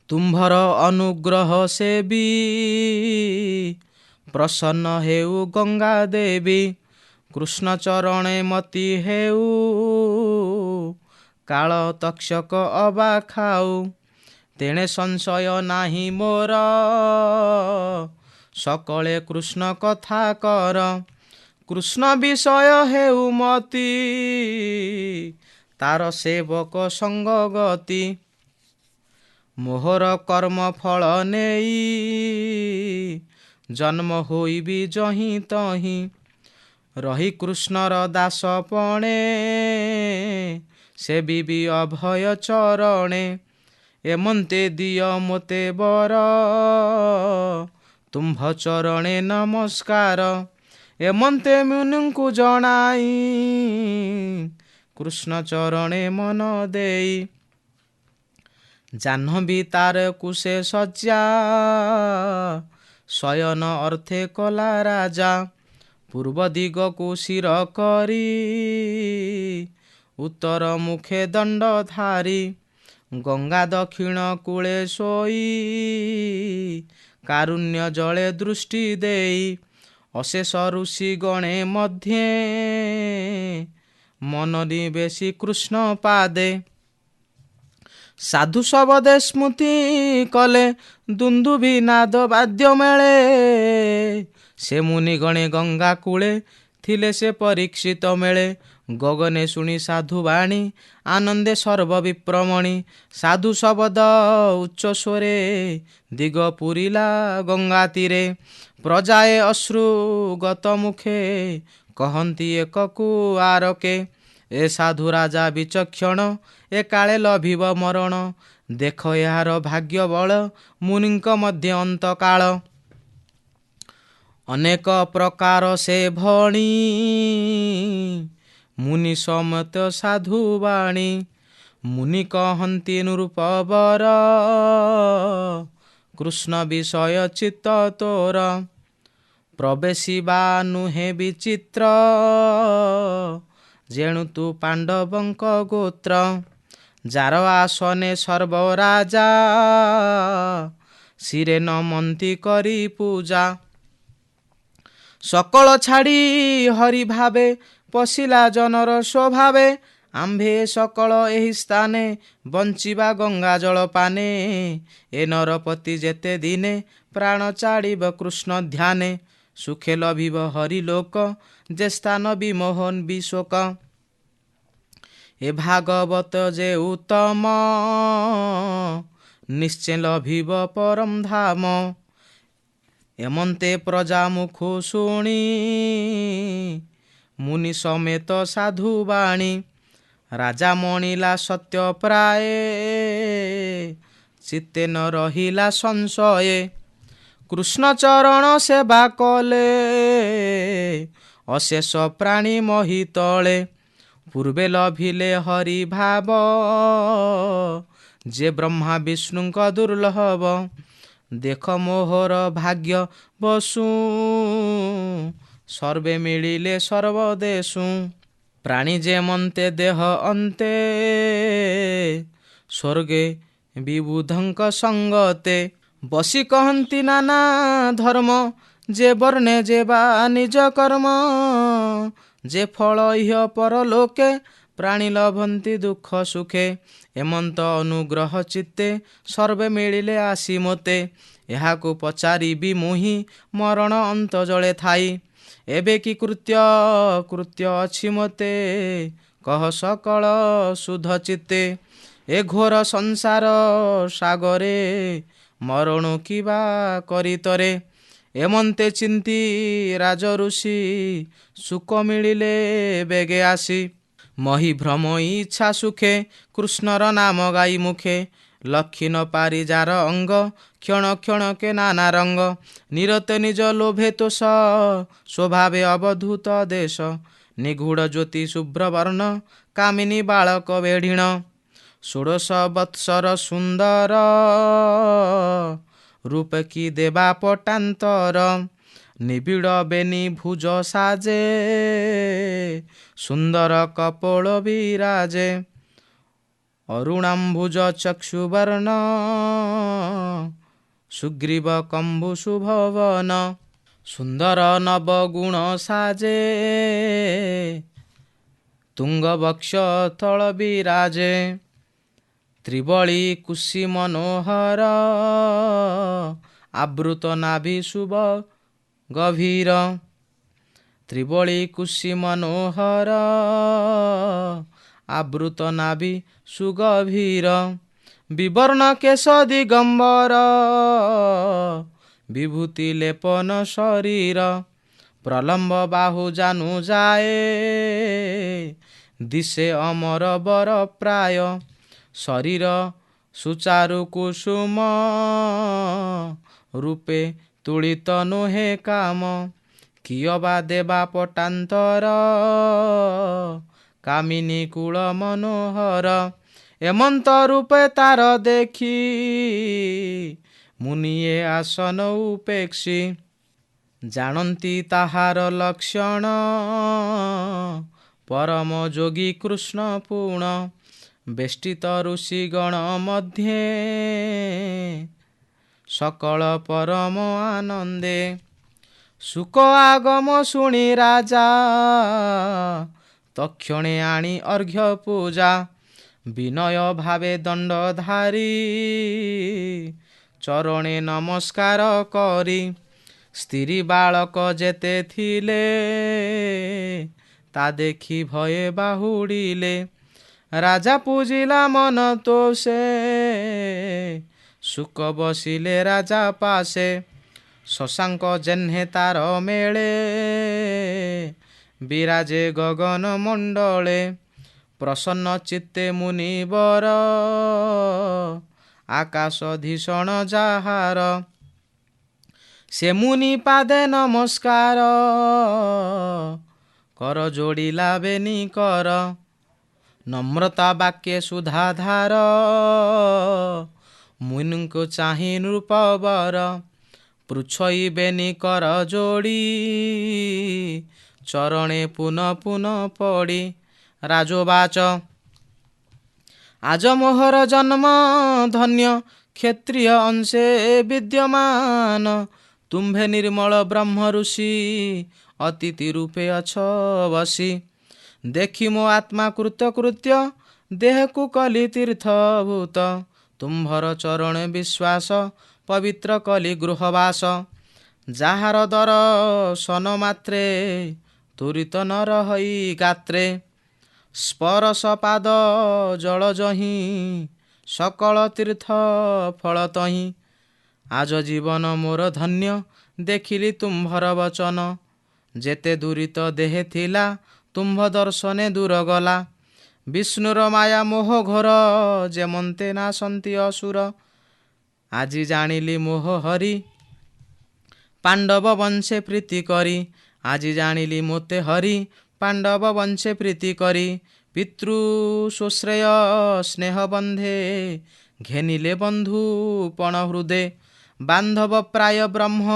ତୁମ୍ଭର ଅନୁଗ୍ରହ ସେବି, ପ୍ରସନ୍ନ ହେଉ ଗଙ୍ଗା ଦେବୀ। କୃଷ୍ଣ ଚରଣେ ମତି ହେଉ, କାଳ ତକ୍ଷକ ଅବା ଖାଉ। ତେଣେ ସଂଶୟ ନାହିଁ ମୋର, ସକଳେ କୃଷ୍ଣ କଥା କର। କୃଷ୍ଣ ବିଷୟ ହେଉ ମତି, ତାର ସେବକ ସଙ୍ଗ ଗତି। ମୋହର କର୍ମ ଫଳ ନେଇ, ଜନ୍ମ ହୋଇବି ଯହିଁ ତହିଁ। ରହି କୃଷ୍ଣର ଦାସ ପଣେ, ସେବିବି ଅଭୟ ଚରଣେ। ଏମନ୍ତେ ଦିଅ ମୋତେ ବର, ତୁମ୍ଭ ଚରଣେ ନମସ୍କାର। ଏମନ୍ତେ ମୁନିଙ୍କୁ ଜଣାଇ, କୃଷ୍ଣ ଚରଣେ ମନ ଦେଇ। ଜାହ୍ନବୀ ତାର କୁଶେ ଶଯ୍ୟା, ଶୟନ ଅର୍ଥେ କଲା ରାଜା। ପୂର୍ବ ଦିଗକୁ ଶିର କରି, ଉତ୍ତର ମୁଖେ ଦଣ୍ଡ ଧାରି। ଗଙ୍ଗା ଦକ୍ଷିଣ କୂଳେ ଶୋଇ, କାରୁଣ୍ୟ ଜଳେ ଦୃଷ୍ଟି ଦେଇ। ଅଶେଷ ଋଷି ଗଣେ ମଧ୍ୟେ, ମନ ନିବେଶି କୃଷ୍ଣ ପାଦେ। ସାଧୁ ଶବଦେ ସ୍ମୃତି କଲେ, ଦୁନ୍ଦୁଭି ନାଦ ବାଦ୍ୟ ମେଳେ। ସେ ମୁନି ଗଣେ ଗଙ୍ଗା କୂଳେ, ଥିଲେ ସେ ପରୀକ୍ଷିତ ମେଳେ। ଗଗନେ ଶୁଣି ସାଧୁ ବାଣୀ, ଆନନ୍ଦେ ସର୍ବ ବିପ୍ରମଣି। ସାଧୁ ଶବଦ ଉଚ୍ଚ ସ୍ୱରେ, ଦିଗ ପୁରିଲା ଗଙ୍ଗା ତୀରେ। ପ୍ରଜାଏ ଅଶ୍ରୁ ଗତ ମୁଖେ, କହନ୍ତି ଏକକୁ ଆରକେ। ଏ ସାଧୁ ରାଜା ବିଚକ୍ଷଣ, ଏ କାଳେ ଲଭିବ ମରଣ। ଦେଖ ଏହାର ଭାଗ୍ୟ ବଳ, ମୁନିଙ୍କ ମଧ୍ୟ ଅନ୍ତକାଳ। ଅନେକ ପ୍ରକାର ସେ ଭଣି, ମୁନି ସମେତ ସାଧୁ ବାଣୀ। ମୁନି କହନ୍ତି ନୃପବର, କୃଷ୍ଣ ବିଷୟ ଚିତ୍ତ ତୋର। ପ୍ରବେଶିବା ନୁହେଁ ବିଚିତ୍ର, ଯେଣୁ ତୁ ପାଣ୍ଡବଙ୍କ ଗୋତ୍ର। ଯାର ଆସନେ ସର୍ବରାଜା, ଶିରେ ନମନ୍ତି କରି ପୂଜା। ସକଳ ଛାଡ଼ି ହରି ଭାବେ, ପଶିଲା ଜନର ସ୍ୱଭାବେ। ଆମ୍ଭେ ସକଳ ଏହି ସ୍ଥାନେ, ବଞ୍ଚିବା ଗଙ୍ଗା ଜଳ ପାନେ। ଏ ନରପତି ଯେତେ ଦିନେ, ପ୍ରାଣ ଛାଡ଼ିବ କୃଷ୍ଣ ଧ୍ୟାନେ। ସୁଖେ ଲଭିବ ହରିଲୋକ, ଯେ ସ୍ଥାନ ବିମୋହନ ବିଶୋକ। ଏ ଭାଗବତ ଯେ ଉତ୍ତମ, ନିଶ୍ଚୟ ଲଭିବ ପରମ ଧାମ। ଏମନ୍ତେ ପ୍ରଜା ମୁଖୁ ଶୁଣି, ମୁନି ସମେତ ସାଧୁ ବାଣୀ। ରାଜା ମଣିଲା ସତ୍ୟ ପ୍ରାୟ, ଚିତ୍ତେ ନ ରହିଲା ସଂଶୟେ। କୃଷ୍ଣ ଚରଣ ସେବା କଲେ, ଅଶେଷ ପ୍ରାଣୀ ମହିତଳେ। ପୂର୍ବେ ଲଭିଲେ ହରି ଭାବ, ଯେ ବ୍ରହ୍ମା ବିଷ୍ଣୁଙ୍କ ଦୁର୍ଲଭ। ଦେଖ ମୋହର ଭାଗ୍ୟ ବସୁ, ସର୍ବେ ମିଳିଲେ ସର୍ବଦେଶୁ। ପ୍ରାଣୀ ଯେମନ୍ତେ ଦେହ ଅନ୍ତେ, ସ୍ୱର୍ଗେ ବିବୁଧଙ୍କ ସଙ୍ଗତେ। ବସି କହନ୍ତି ନାନା ଧର୍ମ, ଯେ ବର୍ଣ୍ଣେ ଯେ ବା ନିଜ କର୍ମ। ଯେ ଫଳ ଇହ ପରଲୋକେ, ପ୍ରାଣୀ ଲଭନ୍ତି ଦୁଃଖ ସୁଖେ। ଏମନ୍ତ ଅନୁଗ୍ରହ ଚିତ୍ତେ, ସର୍ବେ ମିଳିଲେ ଆସି ମୋତେ। ଏହାକୁ ପଚାରିବି ମୁହିଁ, ମରଣ ଅନ୍ତ ଜଳେ ଥାଇ। ଏବେ କି କୃତ୍ୟ କୃତ୍ୟ ଅଛି ମୋତେ, କହ ସକଳ ସୁଧ ଚିତ୍ତେ। ଏ ଘୋର ସଂସାର ସାଗରେ, ମରଣୁ କିବା କରିତରେ। ଏମନ୍ତେ ଚିନ୍ତି ରାଜ ଋଷି, ସୁଖ ମିଳିଲେ ବେଗେ ଆସି। ମହି ଭ୍ରମ ଇଚ୍ଛା ସୁଖେ, କୃଷ୍ଣର ନାମ ଗାଇ ମୁଖେ। ଲକ୍ଷୀ ନ ପାରି ଯାର ଅଙ୍ଗ, କ୍ଷଣ କ୍ଷଣକେ ନାନା ରଙ୍ଗ। ନିରତେ ନିଜ ଲୋଭେ ତୋଷ, ସ୍ୱଭାବେ ଅବଧୂତ ଦେଶ। ନିଗୁଢ଼ ଜ୍ୟୋତି ଶୁଭ୍ରବର୍ଣ୍ଣ, କାମିନୀ ବାଳକ ବେଢ଼ିଣ। ଷୋଡ଼ଶ ବତ୍ସର ସୁନ୍ଦର, ରୂପେ କି ଦେବା ପଟାନ୍ତର। ନିବିଡ଼ ବେନି ଭୁଜ ସାଜେ, ସୁନ୍ଦର କପୋଳ ବିରାଜେ। ଅରୁଣାମ୍ଭୁଜ ଚକ୍ଷୁବର୍ଣ୍ଣ, ସୁଗ୍ରୀବ କମ୍ବୁ ଶୁଭବନ। ସୁନ୍ଦର ନବଗୁଣ ସାଜେ, ତୁଙ୍ଗ ବକ୍ଷ ତଳ ବିରାଜେ। ତ୍ରିବଳୀ କୁଶି ମନୋହର, ଆବୃତ ନାଭି ଶୁଭ ଗଭୀର। ତ୍ରିବଳୀ କୁଶି ମନୋହର, ଆବୃତ ନାଭି ସୁଗଭୀର। ବିବର୍ଣ୍ଣ କେଶ ଦିଗମ୍ବର, ବିଭୂତି ଲେପନ ଶରୀର। ପ୍ରଲମ୍ବ ବାହୁ ଜାନୁ ଯାଏ, ଦିଶେ ଅମର ବର ପ୍ରାୟ। ଶରୀର ସୁଚାରୁ କୁସୁମ, ରୂପେ ତୁଳିତ ନୁହେଁ କାମ। କିଅବା ଦେବା ପଟାନ୍ତର, କାମିନୀ କୂଳ ମନୋହର। ଏମନ୍ତ ରୂପେ ତାର ଦେଖି, ମୁନିଏ ଆସନ ଉପେକ୍ଷୀ। ଜାଣନ୍ତି ତାହାର ଲକ୍ଷଣ, ପରମ ଯୋଗୀ କୃଷ୍ଣ ପୁଣ। ବେଷ୍ଟିତ ଋଷିଗଣ ମଧ୍ୟେ, ସକଳ ପରମ ଆନନ୍ଦେ। ଶୁକ ଆଗମ ଶୁଣି ରାଜା, ତକ୍ଷଣେ ଆଣି ଅର୍ଘ୍ୟ ପୂଜା। ବିନୟ ଭାବେ ଦଣ୍ଡଧାରୀ, ଚରଣେ ନମସ୍କାର କରି। ସ୍ତ୍ରୀ ବାଳକ ଯେତେ ଥିଲେ, ତା ଦେଖି ଭୟେ ବାହୁଡ଼ିଲେ। ରାଜା ପୂଜିଲା ମନ ତୋଷେ, ଶୁକ ବସିଲେ ରାଜା ପାଶେ। ଶଶାଙ୍କ ଯେହ୍ନେ ତାର ମେଳେ, ବିରାଜେ ଗଗନ ମଣ୍ଡଳେ। ପ୍ରସନ୍ନ ଚିତ୍ତେ ମୁନିବର, ଆକାଶ ଧୀଷଣ ଯାହାର। ସେ ମୁନି ପାଦେ ନମସ୍କାର, କର ଯୋଡ଼ିଲା ବେନି କର। ନମ୍ରତା ବାକ୍ୟେ ସୁଧାଧାର, ମୁନିଙ୍କୁ ଚାହିଁ ନୃପବର। ପୃଛଇ ବେନି କର ଯୋଡ଼ି, ଚରଣେ ପୁନ ପୁନ ପଡ଼ି। ରାଜୋବାଚ, ଆଜ ମୋହର ଜନ୍ମ ଧନ୍ୟ, କ୍ଷତ୍ରିୟ ଅଂଶେ ବିଦ୍ୟମାନ। ତୁମ୍ଭେ ନିର୍ମଳ ବ୍ରହ୍ମ ଋଷି, ଅତିଥି ରୂପେ ଅଛ ବସି। ଦେଖି ମୋ ଆତ୍ମା କୃତ କୃତ୍ୟ, ଦେହକୁ କଲି ତୀର୍ଥଭୂତ। ତୁମ୍ଭର ଚରଣ ବିଶ୍ୱାସ, ପବିତ୍ର କଲି ଗୃହବାସ। ଯାହାର ଦର୍ଶନ ମାତ୍ରେ, ତୁରିତ ନ ରହଇ ଗାତ୍ରେ। ସ୍ପରଶ ପାଦ ଜଳ ଯହିଁ, ସକଳ ତୀର୍ଥ ଫଳ ତହିଁ। ଆଜ ଜୀବନ ମୋର ଧନ୍ୟ, ଦେଖିଲି ତୁମ୍ଭର ବଚନ। ଯେତେ ଦୂରିତ ଦେହେ ଥିଲା, ତୁମ୍ଭ ଦର୍ଶନେ ଦୂର ଗଲା। ବିଷ୍ଣୁର ମାୟା ମୋହ ଘୋର, ଯେମନ୍ତେ ନାଶନ୍ତି ଅସୁର। ଆଜି ଜାଣିଲି ମୋହ ହରି, ପାଣ୍ଡବ ବଂଶେ ପ୍ରୀତି କରି। ଆଜି ଜାଣିଲି ମୋତେ ହରି, ପାଣ୍ଡବ ବଂଶେ ପ୍ରୀତି କରି। ପିତୃ ସୁଶ୍ରେୟ ସ୍ନେହ ବନ୍ଧେ, ଘେନିଲେ ବନ୍ଧୁ ପଣ ହୃଦେ। ବାନ୍ଧବ ପ୍ରାୟ ବ୍ରହ୍ମ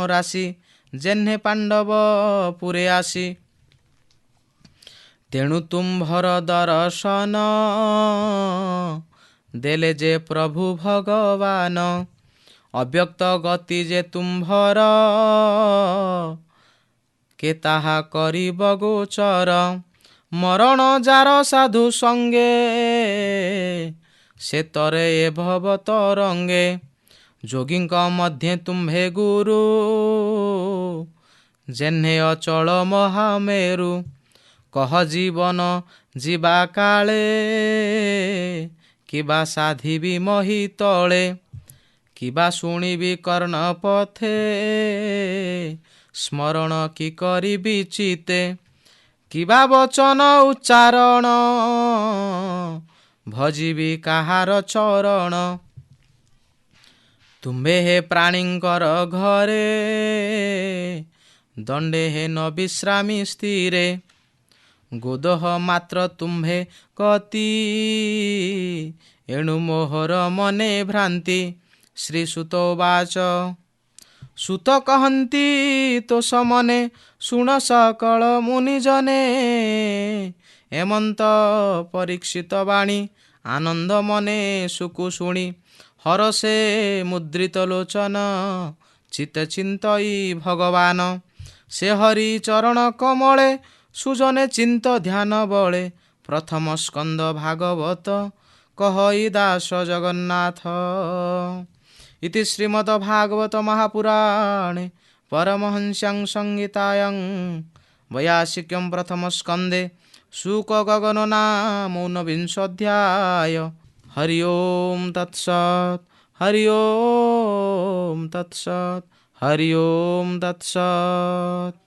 ରାଶି, ଯେହ୍ନେ ପାଣ୍ଡବ ପୁରେ ଆସି। ତେଣୁ ତୁମ୍ଭର ଦର୍ଶନ ଦେଲେ ଯେ ପ୍ରଭୁ ଭଗବାନ। ଅବ୍ୟକ୍ତ ଗତି ଯେ ତୁମ୍ଭର, କେ ତାହା କରିବ ଗୋଚର? ମରଣ ଯାର ସାଧୁ ସଙ୍ଗେ, ସେ ତରେ ଏ ଭବ ତରଙ୍ଗେ। ଯୋଗୀଙ୍କ ମଧ୍ୟେ ତୁମ୍ଭେ ଗୁରୁ, ଯେହ୍ନେ ଅଚଳ ମହାମେରୁ। କହ ଜୀବନ ଯିବା କାଳେ, କିବା ସାଧିବି ମହି ତଳେ? କିବା ଶୁଣିବି କର୍ଣ୍ଣ ପଥେ, ସ୍ମରଣ କି କରିବି ଚିତେ? କିବା ବଚନ ଉଚ୍ଚାରଣ, ଭଜିବି କାହାର ଚରଣ? ତୁମ୍ଭେ ହେ ପ୍ରାଣୀଙ୍କର ଘରେ, ଦଣ୍ଡେ ହେ ନ ବିଶ୍ରାମୀ ସ୍ଥିରେ। ଗୋଦହ ମାତ୍ର ତୁମ୍ଭେ ଗତି, ଏଣୁ ମୋହର ମନେ ଭ୍ରାନ୍ତି। ଶ୍ରୀ ସୁତୋବାଚ, ସୁତ କହନ୍ତି ତୋଷ ମନେ, ଶୁଣ ସକଳ ମୁନି ଜନେ। ଏମନ୍ତ ପରୀକ୍ଷିତ ବାଣୀ, ଆନନ୍ଦ ମନେ ସୁକୁ ଶୁଣି। ହରସେ ମୁଦ୍ରିତ ଲୋଚନ, ଚିତ୍ତ ଚିନ୍ତଇ ଭଗବାନ। ସେ ହରି ଚରଣ କମଳେ, ସୁଜନେ ଚିନ୍ତ ଧ୍ୟାନ ବଳେ। ପ୍ରଥମ ସ୍କନ୍ଦ ଭାଗବତ କହଇ ଦାସ ଜଗନ୍ନାଥ। ଇତି ଶ୍ରୀମଦ ଭାଗବତ ମହାପୁରାଣେ ପରମହଂସ୍ୟାଂ ସଂହିତାୟଂ ବୟାସିକ୍ୟಂ ପ୍ରଥମ ସ୍କନ୍ଦେ ଶୁକ ଗଗନ ନାମ ঊନବିଂଶ ଅଧ୍ୟାୟ। ହରି ଓମ୍ ତତ୍ସତ୍, ହରି ଓମ୍ ତତ୍ସତ୍, ହରି ଓମ୍ ତତ୍ସତ୍।